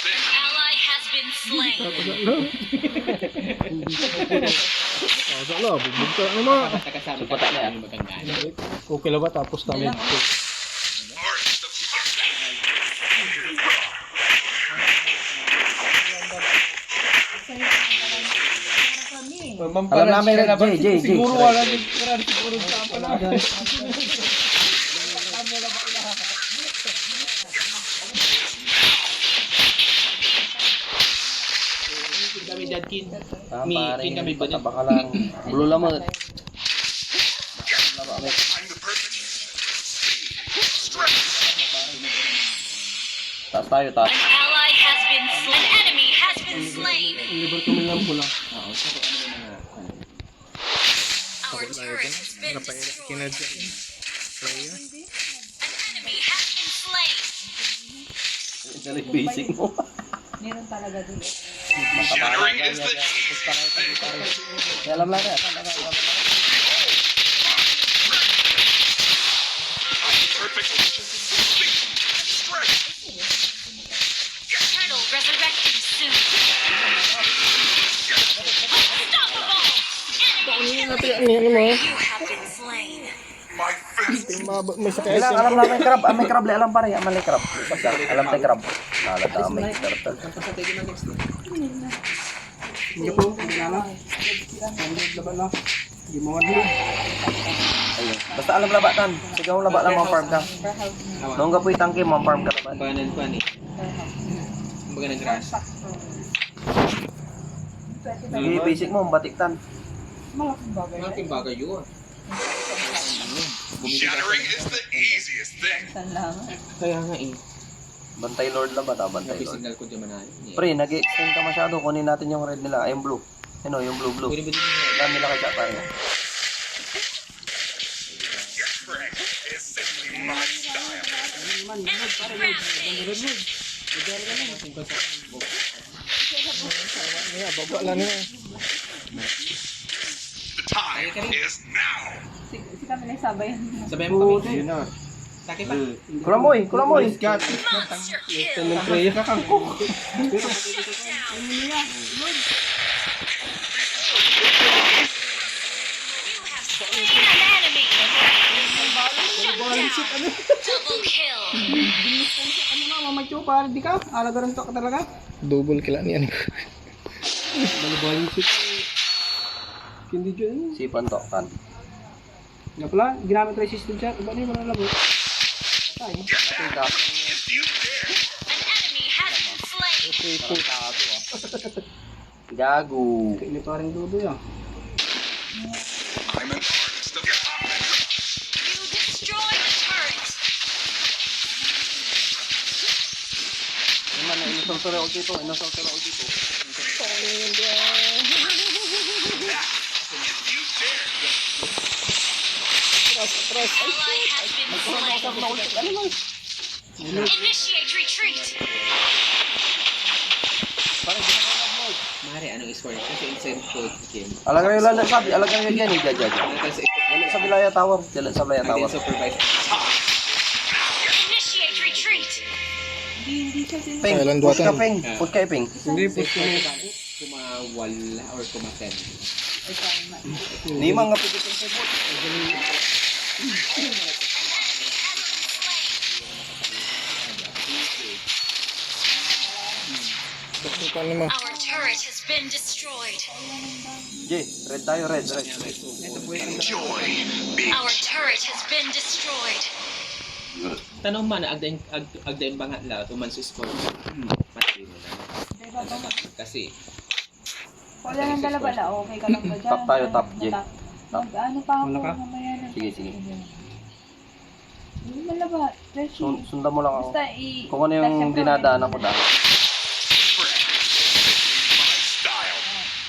An ally has been slain. Oh, sa lo, bugbog ka naman. Sumpatan na yan. Okay lang ba? Tapos kami. Alam namin, J, J, J. Siguro wala din, wala din siguro sa pala. Kami dyan, Kin. Ah, Mi, pare, Kin kami pa dyan. pataba ka lang. Blue lamet. Taas tayo, taas. An ally has been slain. An enemy has been slain. Libre kami lang pula. Our turret has been destroyed. An enemy has been slain. Galing basic mo. Meron talaga dun. Mataba lang yan, yan, yan. Tapos pa kayo, pare, pare. Kaya alam lang yan. Alam lang, alam lang. Eternal resurrecting soon. Unstoppable! Enemy killing spree. You have been slain. May sakit. Alam, alam lang, may crab. Ah, may crab, alam pare. Alam, may crab. Alam, may crab. Alam, may turtle. Ang pasatay ko na next. Hindi po, hindi na lang. Hindi, laban na. Hindi mo ano. Ayun. Basta alam laba tan. Sigaw laba lang, ma-farm ka. Nung ka po'y tangke, ma-farm ka laban. Banan pa ni. Kumbaga ng grass. Sige, basic mo, batik tan. Malaking bagay. Malaking bagay yun. Shattering is the easiest thing. Saan lang? Kaya nga eh. Bantay Lord labat, ah, bantay May Lord. Signal ko dyan manahin eh. Pre, nag-extend ka masyado. Kunin natin yung red nila. Ay, yung blue. Ano, yung blue, blue. Pwede ba din yun? Dami na kay Chapar. Yes, Frank. It's simply my style. Enemy rampage. Ayan, baba lang nila. The time is now. Si, si kami na sabay. Sabayan mo kami. Yun na. Sakit pa. Kulamoy, kulamoy. Scott. Monster kill. Tanong ko yun. Shut down. You have slain an enemy. Shut down. Double kill. Ano na, Mama Cho, pare, di ka? Alagaran to ka talaga? Double kill niyan. Balibali si Candy Joy. Si Pantokan. Nga pala, ginamit resistance siya. Iba na yung mga labo. Patay. Patay ka. If you dare. An enemy has been slain. Gago. Ini parang dudo yan. I'm an artist of You destroyed the turret. Ano man, inosor to rin dito, inosor to rin dito. If you dare. Atras, atras. Ally has been slain. Ano man? Initiate retreat. Mare, anong score? Kasi inside code game. Alagay la na sabi, alagay la dyan eh, dyan, dyan, dyan. Ano sa Sa Bilaya Tower, dyan sa Bilaya Ang Tower. Supervisor. Initiate retreat. Ping, Kailan push ka, duwatan? Ping, push ka, Ping. Hindi, push ko na. Kumawala or kumaten. Hindi man nga pwede kong pivot. Bakit ka naman? Our turret has been destroyed. Jay, red tayo, red, red. Our turret has been destroyed. Tanong man, agda in, ag, agda in bangat la, tuman si score. Patay mo na. Kasi, Wala nang dala-bala, okay ka lang ba dyan? Tap tayo, tap, Jay. Tap. Mag-ano pa ako Wala ka? Mamaya na. Sige, sige. Hindi malaba, Beshi. Sun sundan mo lang ako. Basta i- Kung ano yung dinadaanan ko dati.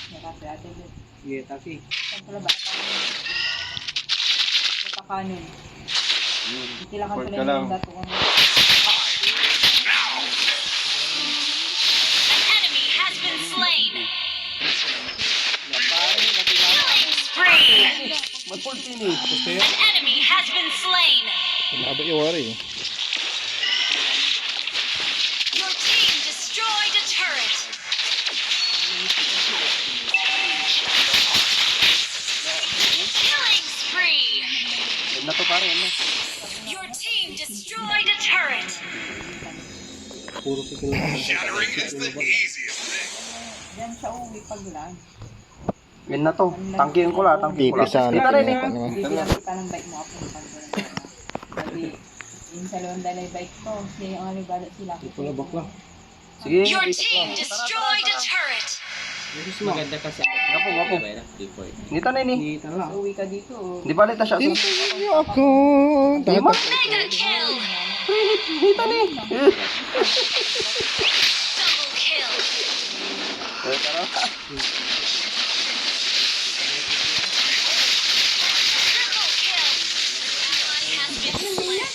Hirap si Ate Beth. Sige, taki. Saan pala ba? Napakanin. Kailangan Support pala ka lang. Yung dato ko. An enemy has been slain. Killing spree. Mag-full finish. An enemy has been slain. Inabot yung wari. Your team destroyed a turret. Killing spree. Yun na to, pare, yun na. Your team destroyed a turret. Puro si Kuya. Diyan sa uwi pag lang. Yun na to. Tangkihan ko lang, tangkihan ko lang. Pipisa na Kita rin eh. Ano? Bibigyan kita ng bike mo ako ng pag Sabi, yung sa London ay bike ko. Siya yung ano, bala sila. Ito na bakla. Sige, Your dito team ko. Destroyed a turret. Maganda kasi ang Ako, ako. Deploy. Kita na ini. Hindi na lang. Uwi ka dito. Oh. Di ba lita siya? Hindi ako. Di mo? Mega kill. Kita ni. Double kill. Eh, tara. Triple kill. An ally has been slain.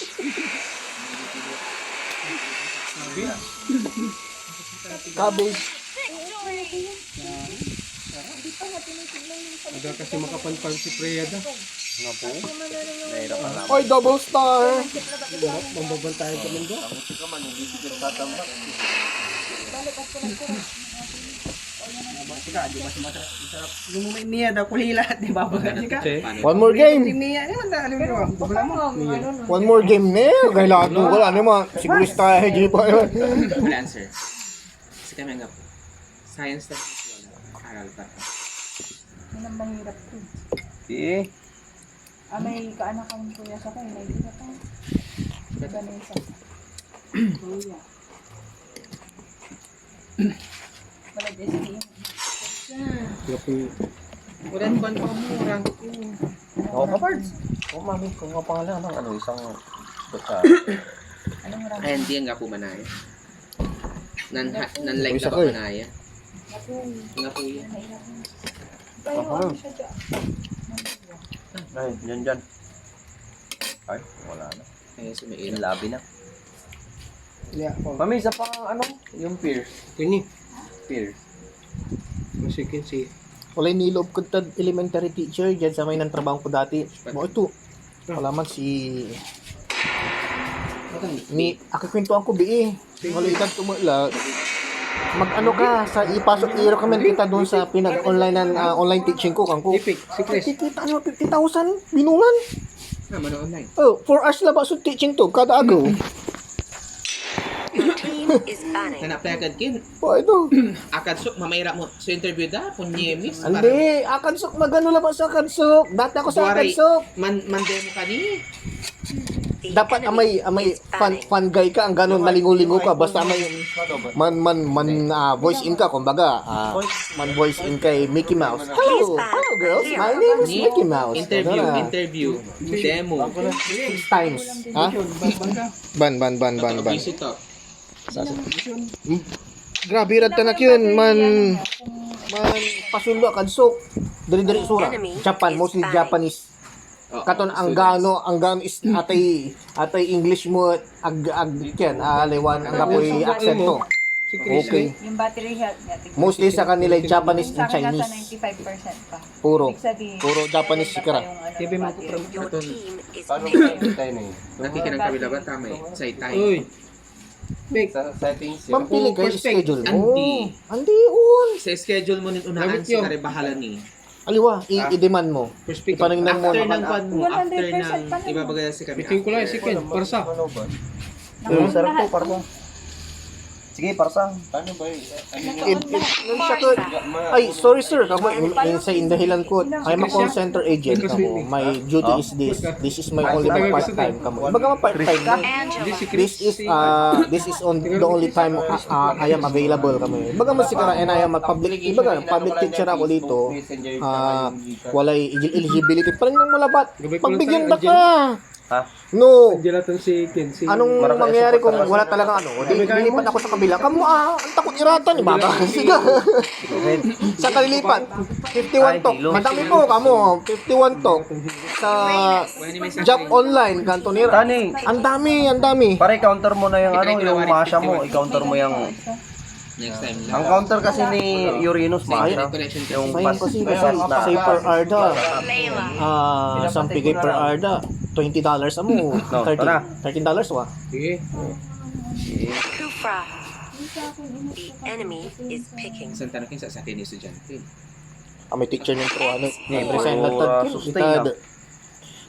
Cabbage. Victory. Aga kasi makapanpan si Freya da. Nga po. Nahirapan na. Oy, double star. Mambabantayan ka man doon. Yung may niya daw, kulila at di ba? Baga ka? One more game. Niya, ano man ano yun? Wala mo. One more game na yun. Kailangan ko wala naman. Siguro sa tayo, di pa yun. Freelancer. Kasi kami nga po. Science na wala. Aral pa. Yun ang mahirap to. Sige. Ah, may kaanakan ko yan sa kanya. May isa pa. Vanessa. Kuya. Wala din si Grabe. Wala pa mo, rank ko. Oo, kapards. Oo, mami, kung nga pangalan ng ano, isang bata. Anong rank? Ay, hindi, ang gapo manaya. Nan, ha, nan like Isa na ko eh. Manaya. Nga po yan. Pero ano siya dyan? Ay, dyan, dyan. Ay, wala na. Ay, so may Yung ira. Labi na. Yeah, po. Mami, isa pang ano, yung peer. Kini. Peer. Masikin si Walay niloob ko tad elementary teacher dyan sa may nantrabaho ko dati. Mo ito. Wala man si ni akikwentuhan ko bii. Walay edad ko mo la. Mag-ano ka sa ipasok i-recommend kita doon sa pinag-online ng ah, online teaching ko kangko. Epic, si Chris. Kikita nyo fifty thousand binulan. Ah, mano online. Oh, four hours la ba so teaching to kada agaw. Your team is banning. Nanapay agad kin. Oh, ito. Akad sok, mamayra mo. So interview da, punyemis. Hindi, akadsok magano labas sa akadsok. Dati ako sa Buwaray. Akadsok. Man, man demo ka ni. The Dapat enemy amay amay is fan, banning. Fan guy ka, ang ganun malingo-lingo ka, basta may man man man ah, voice in ka, kumbaga, ah, man voice in kay Mickey Mouse. Hello, hello girls, my name is Mickey Mouse. Interview, Ganun, ah. interview, demo. Six times. Ha? Ban, ban, ban, ban, ban. Visit talk. Grabe rad tanak yun, man man pasundo akadsok. Diri-diri sura. Japan, mostly Japanese. Katon anggano, anggano is atay, atay English mo, ag, ag, ken, aliwan, anggapoy accent to. Okay. Yung battery health niya, tignan. Mostly sa kanila, Japanese Sa and akin, nasa Chinese. ninety-five percent pa. Puro. Ibig sabihin, Puro Japanese maganda sikara. pa yung ano, Kaya may battery. magpo-promote ito. Paano ba tayo na eh? Nakikinang kami labat tama eh. Say time. Uy, Bek, Sa settings yun. Mampili ka, Perfect. schedule mo. Andi. Andi, on. Sa schedule mo nin unaan, Gamit yun. Sa kare bahala ni. Aliwa, i- ideman mo. Perspective. Ipaningnan mo. After ng kwan mo, after One hundred percent ng pa naman. Ibabagay sa kami. Bitin ko lang, second, parsa. Ano ba? Yung sarap to, parsa. Sige, parsa. Paano ba yun? Ano It, it, nung siya ko, ay, sorry sir, kamo, in, in, sa indahilan ko, I'm a call center agent, kamo. My duty is this. This is my only part-time, kamo. Ibaga mo part-time mo. Hindi si This Chris. is, uh, this is on the only time uh, uh, I am available, kamo. Ibaga mo sikara, and I am a public, ibaga, public teacher ako dito. Ah, walay eligibility. Parang yung mulabat. Pagbigyan da ka. Ha? No. Diyan natin si Ken. Si Anong Marami mangyayari sa kung pagkakasal. Wala talaga ano? Di, dilipat ako sa kabila. Kamo ah, ang takot iratan, ibabagay ka. Sa kalilipat, fifty-one Ay, talk. hello. Madami po kamo, fifty-one talk. Sa job online, kanto nira. Tani, Ang dami, ang dami. pare, counter mo na yung ano, yung masha mo, i-counter mo yung... Next time Ang na. Counter kasi ni Uranus, masha. Connection Yung Ayun pas, kasi, paspas na. Safer Arda. Ah, sampigay per Arda. Twenty dollars amo. No, Thirteen. tara. Thirteen dollars wa. Sige. Kufra. The enemy is picking. Isang tanong yung sa akin yung estudyante. Ah, may teacher ng pro, ano, Ni resign na Pro, tad, ah, sustain, itad, ah.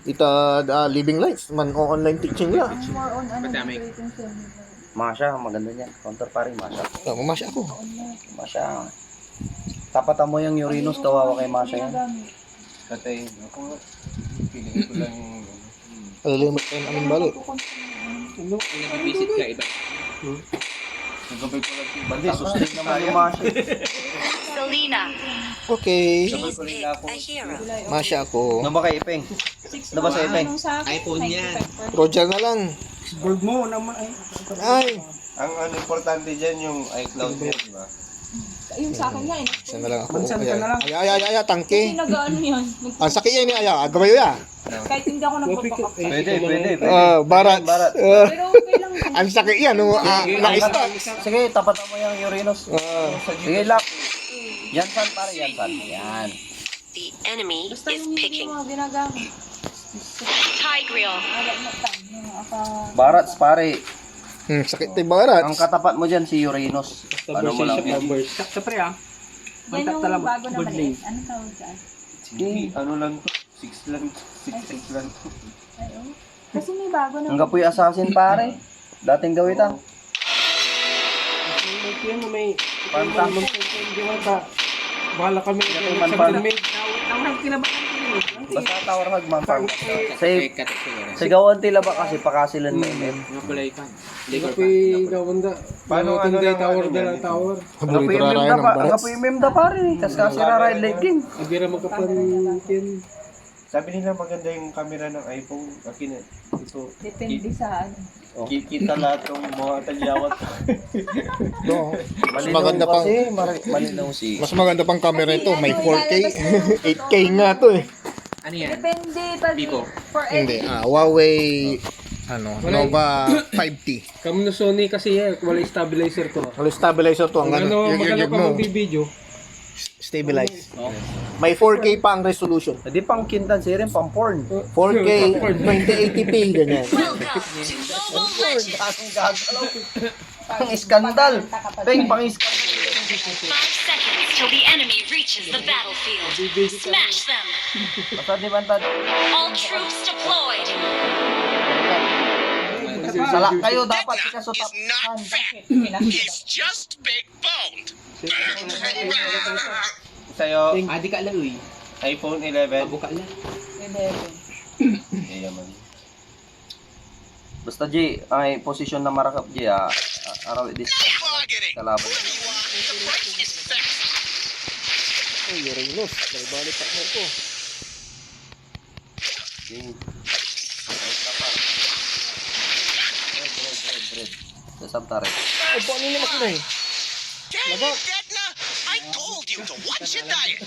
itad, ah, Living Lights, man o online teaching la. More on ano, Madami. creating seminar. Masha, maganda niya. Counter, pare, masha. Ah, mamasya ako. Masha. Tapatan mo yung Uranus, kawawa kay masha yan. Patay. Ako nga. Feeling ko lang yung... Alam mo, ang aming balo. Nag-visit ka iba. Nagkabay ko lang yung Bandi, sustain naman yung masha. Selena. Okay. Please pick a hero. Masya ako. Ano ba kay Ipeng? Ano ba sa Ipeng? iPhone niya. Roger na lang. Gold mo naman ay. Ay, Ang ano importante dyan yung iCloud niya, di ba? Yung sa akin nga eh. isa na lang ako. Bansan ka na lang. Ay, ay, ay, ay, tangke. Kasi nag-ano yan. Ang sakit yan, ay, ah, gabay ya. Kahit hindi ako nagpapakap. Pwede, pwede, pwede. Ah, barat. Barat. Ah, Pero okay lang. ang sakit yan, no? Ah, na-stuck. Sige, tapatan mo yung Uranus. Ah, Sige, lap. Yan san, pare, yan san. Yan. The enemy Basta is yung hindi picking. Mga ginagamit. Tigreal. Wala na tayo. Naka... Barats, pare. hmm, sakit ni barat. Ang katapat mo dyan si Uranus. Ano mo lang yan? Numbers. Sakto pre ah. Yan yung bago na maliit. Ano tawag dyan? Hindi, ano lang to. Six lang. Six six lang to. Ay, oh. Kasi may bago na. Ang kapoy assassin, pare. Dating gawin ta. May ano, may Panta. Hindi man ta. Bahala kami. Hindi man Sa panta. May tawag, tawag, kinabahan ko yun. Basta tower hag man, pare. Safe. Kategory. Sigawan ti laba kasi pakasil mo, M M. Nga pala ikan. Hindi ko pigawin da. Paano, ano Tinday lang, tower ano da yan, lang ito? tower. Ang kapoy M M da, pa, ang kapoy M M da, pare. Kas kasi ra ride light king. Agira magkapankin. Sabi nila maganda yung camera ng iPhone. Akin eh. Ito. Depende sa ano. Kikita lahat ng mga tagyawat. No. Mas Malinaw maganda pang kasi, mara- malinaw si... mas maganda pang camera ito, may four K. eight K nga to eh. Ano yan? Depende pag Vivo. For Hindi, ah, Huawei ano, Nova five T. Kamo na Sony kasi eh, wala stabilizer to. Wala stabilizer to, ang Ang ano, ano, yung, yung, maganda yung, pa no. Mag-video. Stabilize. May four K pa ang resolution. Di pang kintan siya rin, pang porn. Four K, twenty eighty p, ganyan. Welcome to Mobile Legends. Ang gagalaw. Pang iskandal. Peng, pang iskandal. Five seconds till the enemy reaches the battlefield. Smash them. Basta di man tad- All troops deployed. Salak kayo dapat kasi sa top. Sa'yo, Adi ka lang, uy. iPhone eleven. Pabuka lang. Eleven. Kaya man. Basta, G, ay posisyon na marakap, G, ah, ah, araw, di kalaban. Uy, Uranus, balibali pa mo ko. G. Ay, isa pa. Red, red, red, red. Dasam tayo. Ay, paano yung makina eh? Laga. You to watch your diet.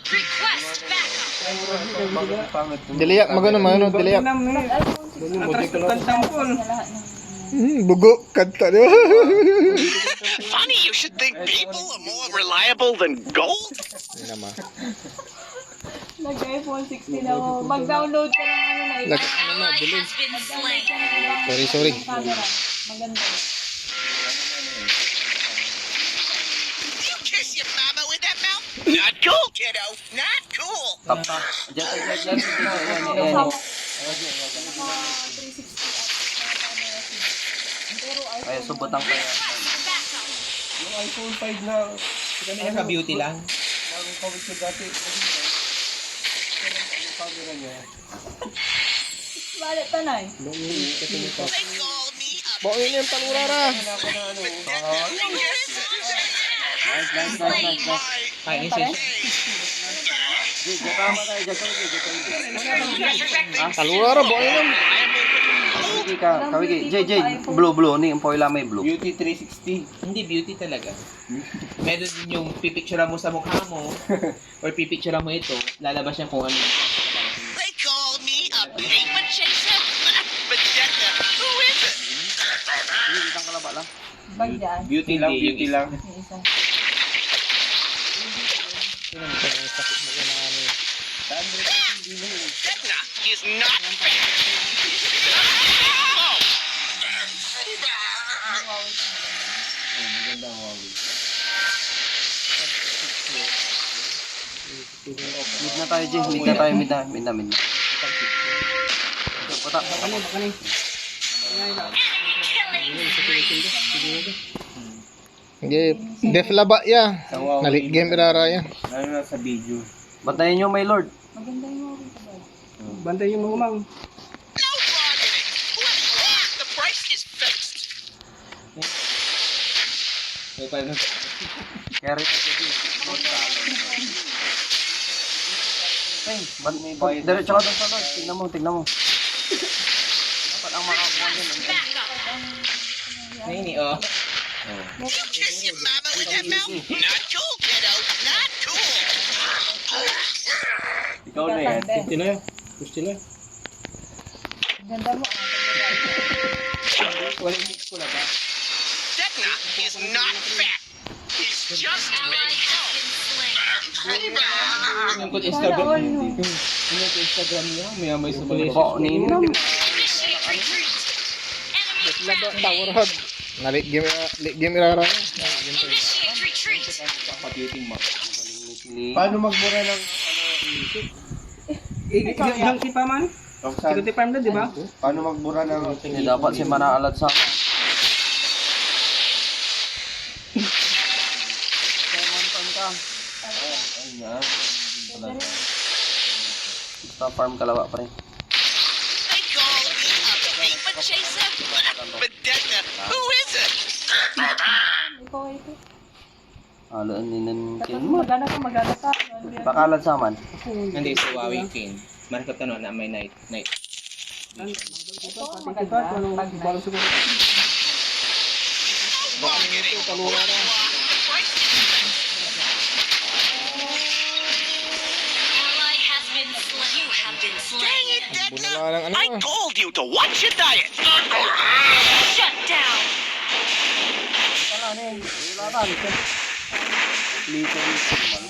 Request backup. Dili yak, magano, magano, dili yak. Atras ko kan tampol. Hmm, bugo, kanta niya. Funny, you should think people are more reliable than gold. Yun naman. Nag-iPhone sixteen ako. Mag-download ka ng ano na iba. Nag-, ano na, delete. Sorry, sorry. Camera. Maganda. You kiss your mama with that mouth? Not cool, kiddo. Not cool. Tap, tap. Diyan, diyan, diyan, diyan. Ayan, ayan, ayan. Naka three sixty at naka camera si Boss. Pero iPhone Ay, subutang one. Kaya. Yung iPhone five na, kami Ano, beauty lang? Ang kawit ko dati. Yung camera niya. Wala, tanay. Nung They call me a Bo, yun yung talura ra. Ano, ano, ano. Nice, nice, nice, nice, nice. Ay, isi. Di, di, tama tayo, dyan, kawit, dyan, kawit. Ah, talura ra, bo, yun. Kawit ka, kawit ka. Jay, Jay, blue, blue, ni, ang poila may blue. Beauty three sixty. Hindi, beauty talaga. Meron din yung pipicture mo sa mukha mo, or pipicture mo ito, lalabas niya kung ano. They call me a paper chaser. But yet, who is it? Hindi, isang kalaba lang. Bag dyan. Beauty lang, Hindi, yung beauty isa. Lang. Yung isa. Yun ang sakit mo, yun ang ano eh. Saan mo yung hindi mo eh? That is not fair. Oh. Oh, maganda ang Huawei. Mid na tayo, Jay. Mid na tayo, mid na, mid na, mid na. Puta. Enemy killing. Sige, def laba ya. Sa Huawei. Nalit game irara ya. Lalo na sa video. Bantayan nyo, my lord. Maganda yung mga kabal. Bantayan yung mga umang. No bargaining. Whoever you are, the price is fixed. May pa yun. Carry ka, Jay. Ay, ban-, diretso ka doon sa lord. Tignan mo, tignan mo. Dapat ang makakuha niyan, ang Nini, oh. You kiss your mama with that mouth? Not cool, kiddo. Not cool. Ikaw na yan. Gusto na yun. Gusto na yun. Ganda mo, ah. Wala yung mix ko na ba? That is not fat. It's just big. Yung kung Instagram, Sana all. Yung kung Instagram niya, may amay sa mga Bo, ninam. Initiate retreat. Enemy Laba, down. Tower hog. Nalit game, late game irara. Initiate retreat. Kapatiting mo. Paano magmura ng, ano, isip? Eh, hangsi pa man? Tong San? Security farm na, di ba? Paano magbura ng Hindi dapat si Manaalad sa Kaya man, saan ka? Ay, nga. Basta farm ka lawa, pre. They call me a paper chaser. But that, who is it? Ikaw, ito. Alaan ni nen Ken mo. Magana ka, magana ka. Pakalad sa man. Hindi, si Huawei Ken. Marikot ka no, na may night, night. Ito, maganda. Pag night. Ally has been slain. You have been slain. Dang it, Declan! Bunala ng ano. I told you to watch your diet! Shut down! Wala na eh. Wala na. Laser, laser naman.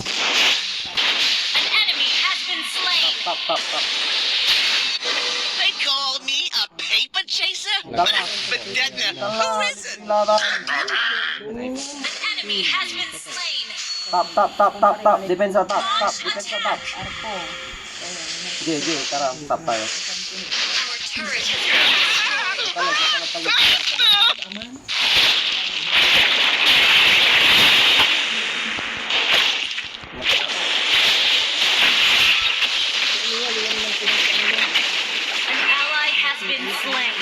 An enemy has been slain. Tap, tap, tap. They call me a paper chaser? Tama. But then, uh, who is it? Laban. An enemy has been slain. Tap, tap, tap, tap, tap. Depensa, tap, tap. Depensa, tap. Arko. Jay, Jay, tara, tap tayo. Our turret has been destroyed. Talag, talag, talag. An ally has been slain.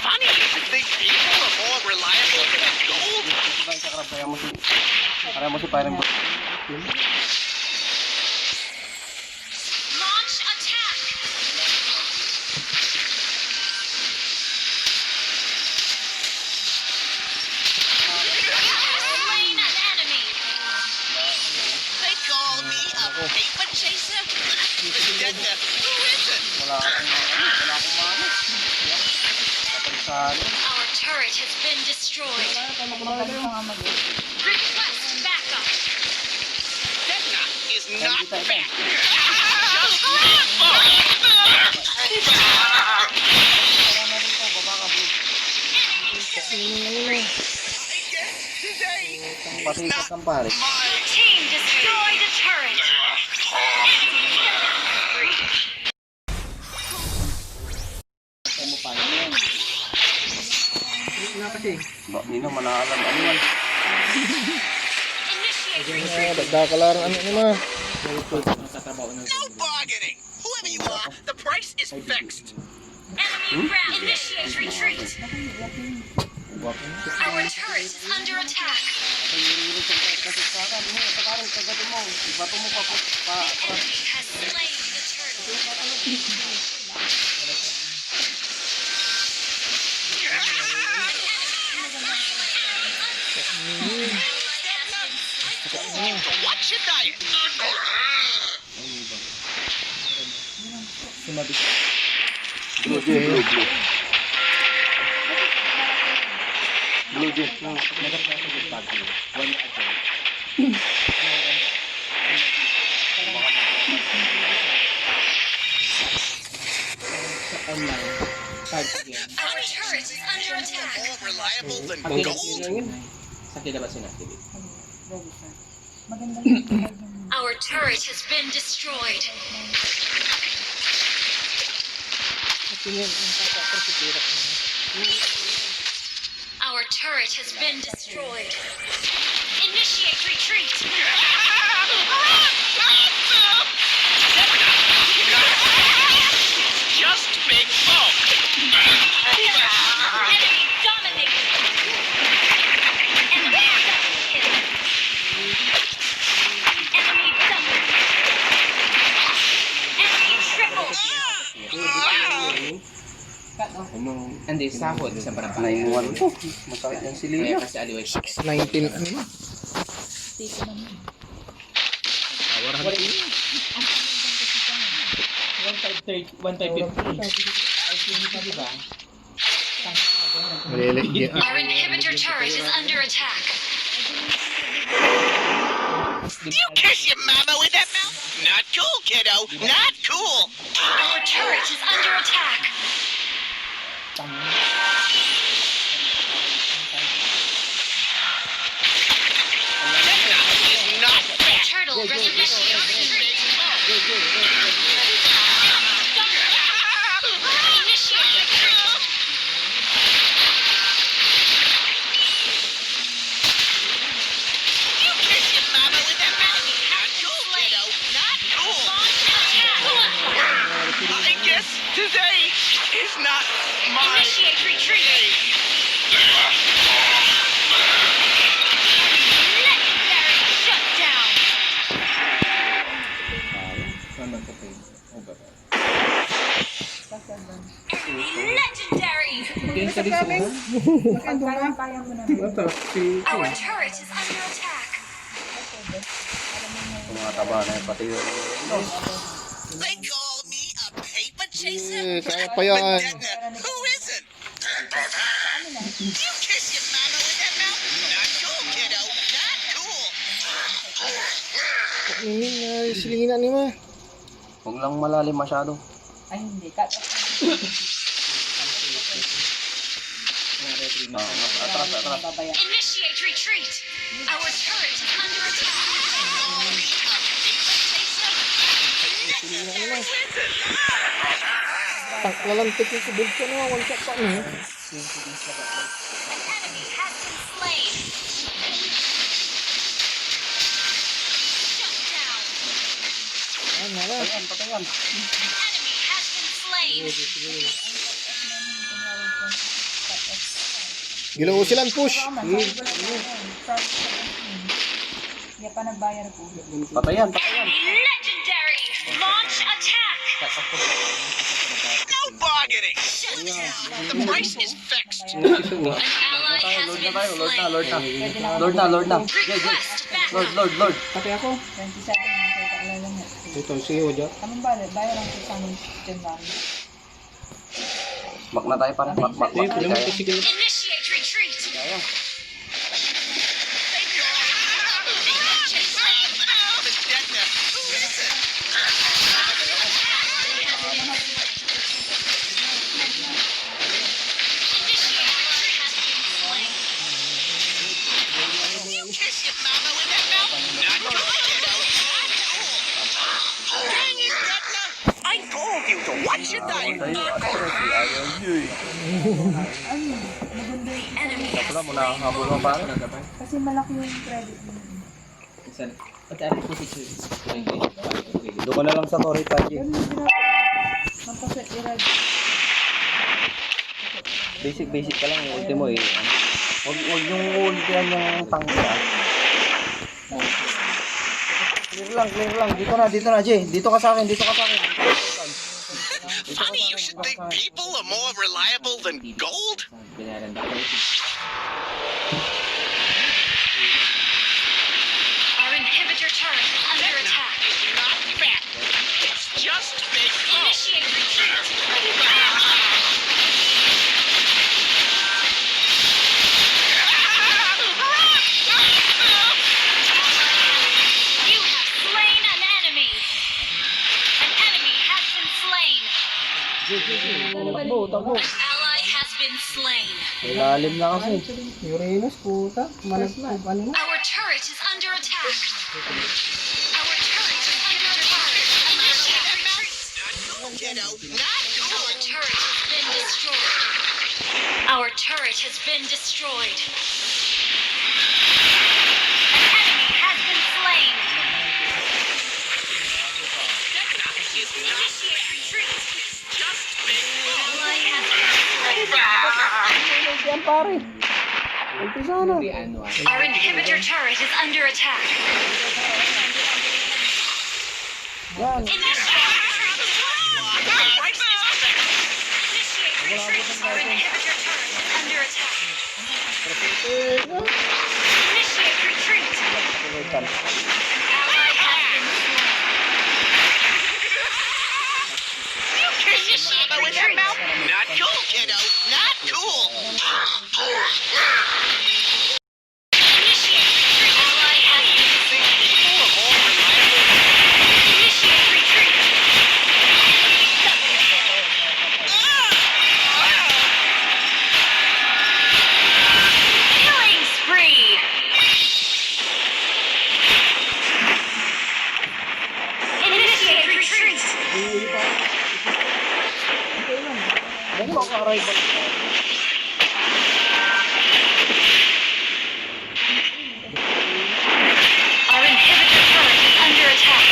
Funny, you think people are more reliable than gold? Kaya mo si, kaya mo si Parang Launch attack! Wala akong, wala akong mano. Yan. Kapag sa ano. Our turret has been destroyed. Wala akong mano. Request backup. Is not fair. Just Ang patay ka, kampare. Team destroyed a turret. Ano pa yan? Wait na kasi. Ba, nino manaalam ano yan? Ay, dagdakalaran ano ni ma. No bargaining. Whoever you are, the price is fixed. Enemy ground. Initiate retreat. Our turret is under attack. Kasi sa akin, ano, sa parang kagato mo, ibato mo pa po, pa, pa. Enemy has slain the turtle. Watch your diet. Sumabi. Blue, blue, blue, blue. Blue, blue. Nagap na ako yung bago. One year ago. Sa online. Card again. Our turret is under attack. More reliable than Pag gold. yun, sa kilabas yun activate. Maganda yung Our turret has been destroyed. At yun yun, ang tata, ang sikirap na. Our turret has been destroyed. Initiate retreat. Just big fun. Enemy dominated. Enemy double kill. Enemy double kill. Enemy triple kill. Ano? Hindi, sahod sa barangay. Nine one ko. Masakit yung Kaya silila. kasi aliway. Nineteen, ano yun? Awar hati. One five thirty, one five fifty. Ay, sino pa, di ba? Maliliit. Our inhibitor turret is under attack. You kiss your mama with that mouth? Not cool, kiddo. Not cool. Our turret is under attack. It's not fair. Turtle resurrection. Initiate retreat. You kiss your mama with that mouth? Not cool, kiddo. Not cool. Launch attack. I guess today is not my Initiate retreat. Legendary shutdown. Saan nagkapay? Oh, ba? Legendary. Yan sa diso na. Pagkayang-kaya mo naman. Ito, si... Our turret is under attack. Yung mga taba na yun, pati yung... They call me a paper chaser. Eh, kaya pa yan. But then, who isn't? You kiss your mama with that mouth? Not cool, kiddo. Not cool. Ini, uh, silingan ni ma. Huwag lang malalim masyado. Ay, hindi. Cut off. Ah, atras, atras. Mababaya. Initiate retreat. Our turret is under attack. Tang, lalantik yung si Bulto na, one shot pa niya. An enemy has been slain. Shut down. Ah, nara. Patayan, patayan. An enemy has been slain. Gilo silang push. Kaya pa nagbayar ko. Patayan, patayan. Enemy legendary. Launch attack. No bargaining. Shut down. The price is fixed. An ally has Lord na been tayo, Lord na, slain. Lord na. Lord na, Lord na. Jay, Jay. Request Lord, backup. Lord, Lord. Pati ako. Twenty-seven ang kaya kaalala niya. Ito, sige, wala. Anong bale? Bayaran ko sa amin, January. Back na tayo, pare. Back, back, back. Hindi kaya. Initiate retreat. Kaya. I told you to watch your diet. Ayaw nyo eh. Ano, maganda yung Enemy has Wala mo slain. Nakahabol mo, pare? Kasi malaki yung credit mo. Doon ka na lang sa Torre Taji. Ganun yung ginagawa. Mapasa-, i-ride. Basic, basic ka lang, yung ulti mo eh. Huwag, huwag yung ultihan yung tangke, ah. Clear lang, clear lang. Dito na, dito na, Jay. Dito ka sa akin, dito ka sa akin. Dito ka sa akin, dito ka sa akin. Funny, you should think people are more reliable than gold? Our inhibitor turret is under attack. It's not fat. It's just big. Initiate retreat. You have slain an enemy. An enemy has been slain. Takbo, takbo. An ally has been slain. Ilalim na kasi. Uranus, puta. Managpag, ano na. Our turret is under attack. Our turret is under attack. Initiate retreat. Our turret has been destroyed. Our turret has been destroyed. An enemy has been slain. Initiate retreat. Ally has been slain. Yan, pare. Umpisa na. Our inhibitor turret is under attack. Yan. Initiate retreat. Initiate retreat. Our inhibitor turret is under attack. Initiate retreat. Ally has been slain. You kiss your mama with that mouth? Not cool, kiddo. Not cool. Initiate retreat. Ally has been slain. Initiate retreat. Killing spree. Initiate retreat. Baka arrival. Our inhibitor turret is under attack.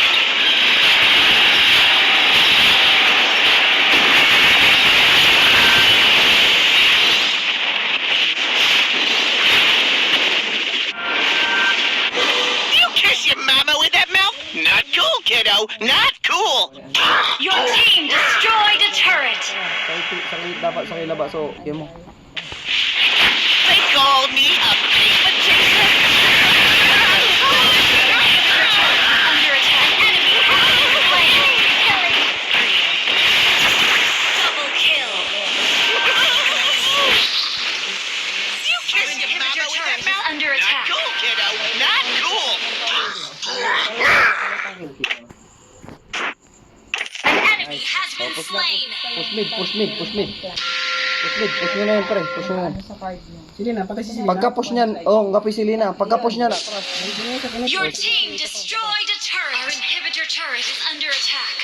You kiss your mama with that mouth? Not cool, kiddo. Not cool. Your team destroyed a turret. Sa, sa, sa, dapat sa kilaba, so, yun mo. They call me a big magician. Under attack. Enemy has been slain. Killing spree. Double kill. You kiss your mama with that mouth? Under attack. Not cool, kiddo. Not cool. An enemy has been slain. Push mid, push mid, push mid. Push mid, push nyo na yan, pre. Push nyo na yan. Sige na, patay si Selena. Pagka push nyan, oh, kapi si Selena. Pagka push nyan, atras. Your team destroyed a turret. Our inhibitor turret is under attack.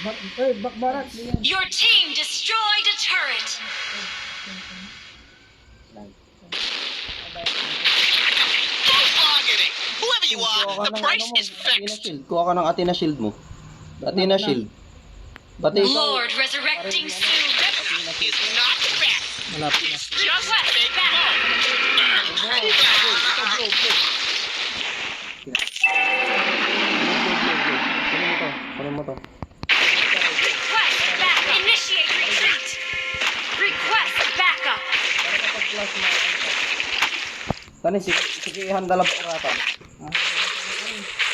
Back, eh, back barracks. Your team destroyed a turret. Don't log in it. Whoever you are, the price is fixed. Kuha ka ng Athena shield mo. Athena shield. Bati ikaw. Lord resurrecting soon. Is not fat. Malapit na. It's just big bone. Kunin mo to. Kunin mo to. Request back. Initiate retreat. Request backup. Tani, sige, sige, handa lang po ratan.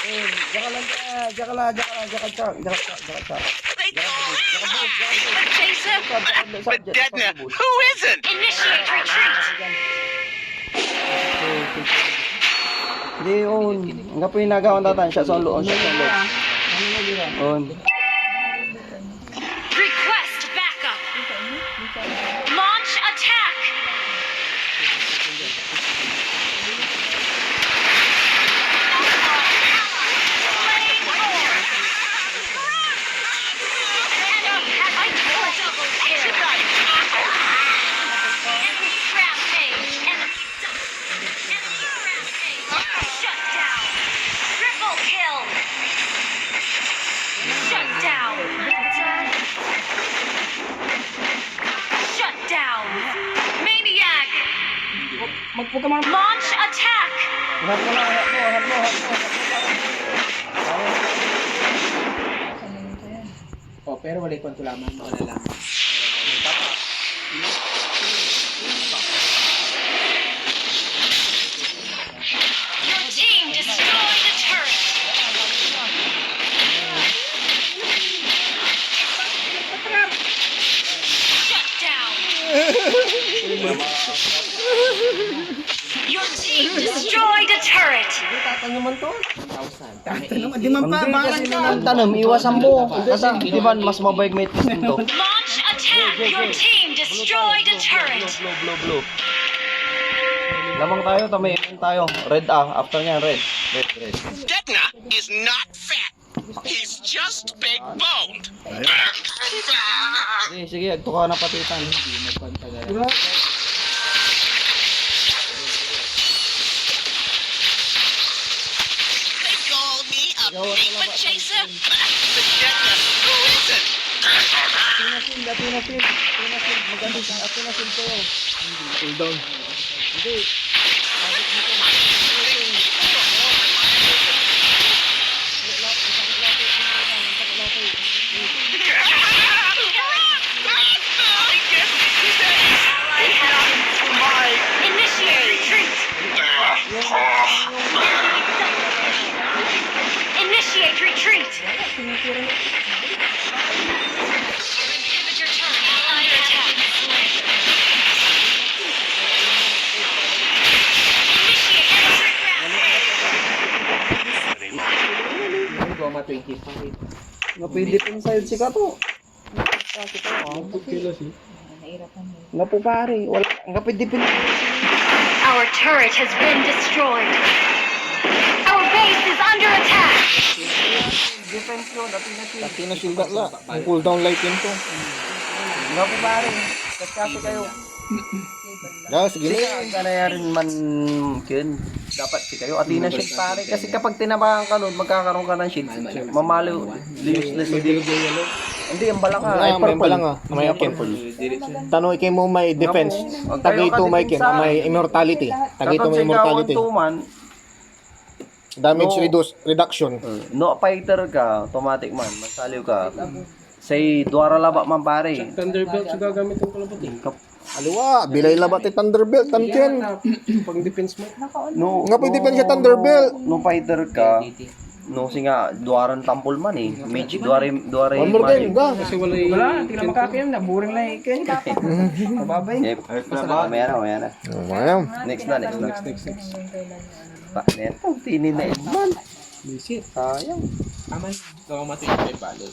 Diyan ka lang, diyan ka lang, diyan ka lang, diyan ka, diyan ka, diyan ka, diyan ka. They call me Iron Jason, but Deadna, who isn't? Initiate retreat. Hindi, on. Anggapoy nagawa na tatan, siya sa loob, siya sa loob. On. Request backup. Launch attack. Slain Lord. Enemy has been double kill. Enemy rampage. Enemy Shut down. Triple kill. Shut down. Shut down. Maniac. Launch attack. Angat mo lang, angat mo, angat mo, angat mo, angat mo, pare. Oh, pero walay kwanto lamang, mawala lang. Your team destroyed a turret. Shut down. Your team destroyed a turret. Tatanong, di man pa, bahala ka. Ang tanom, iwasan mo. Kasi, di ba, mas mabayag may testing to. Launch attack! Your team destroyed a turret! Blue, blue, blue. Lamang tayo, ta may event tayo. Red ah, after niyan, red. Red, red. Deadna is not fat. He's just big boned. Sige, sige, agto ka na patitan. They call me a big magician, but I'm the Deadna. Who isn't? Athena Shield, Athena Shield, Athena Shield, maganda sa Athena Shield sa'yo. Cool down. Hindi. Initiate retreat. Initiate retreat. Inhibitor turret under attack. Initiate retreat. Goma twenty-five. Nga pwede pin sa'yo si Kato. Nga po, pare, wala, nga pwede pin- Our turret has been destroyed. Our base is under attack. Defense yun, Athena Shield. Athena Shield la. Ang cooldown light yun to. Nga po, pare, kaskasi kayo. Sige, sige. Ang kanayarin man, Ken, dapat si kayo. Athena Shield, pare. Kasi kapag tinamaan ka nun, magkakaroon ka ng shield. Mamalo, useless din. Hindi, ang bala ka. Ay, ah, may bala nga. May Ken. Tano ikay mo may defense. Tagay to may Ken, may immortality. Tagay to may immortality. One, two man. Damage reduce, reduction. Uh, no fighter ka, automatic man, mansaliw ka. Say, duara labat man, pare. Thunderbelt so gagamit ko, pala puti. Aliwa, bilay labat ti Thunderbelt, tan Ken. Pang defense mo. No, nga pwede pa siya Thunderbelt. No fighter ka, no, singa, duaran tampol man eh. Mage, duara, duara. One more time, ga. Kasi wala yung... Wala, tingnan mo, Ken, naboring na eh, Ken. Mababay. Eh, basta na, mamaya na, mamaya na. Oh, wow. Next na, next na. Next, next, next. Partner, tini na man. Visit. Sayang. Tama na. Ikaw ang matuloy balik.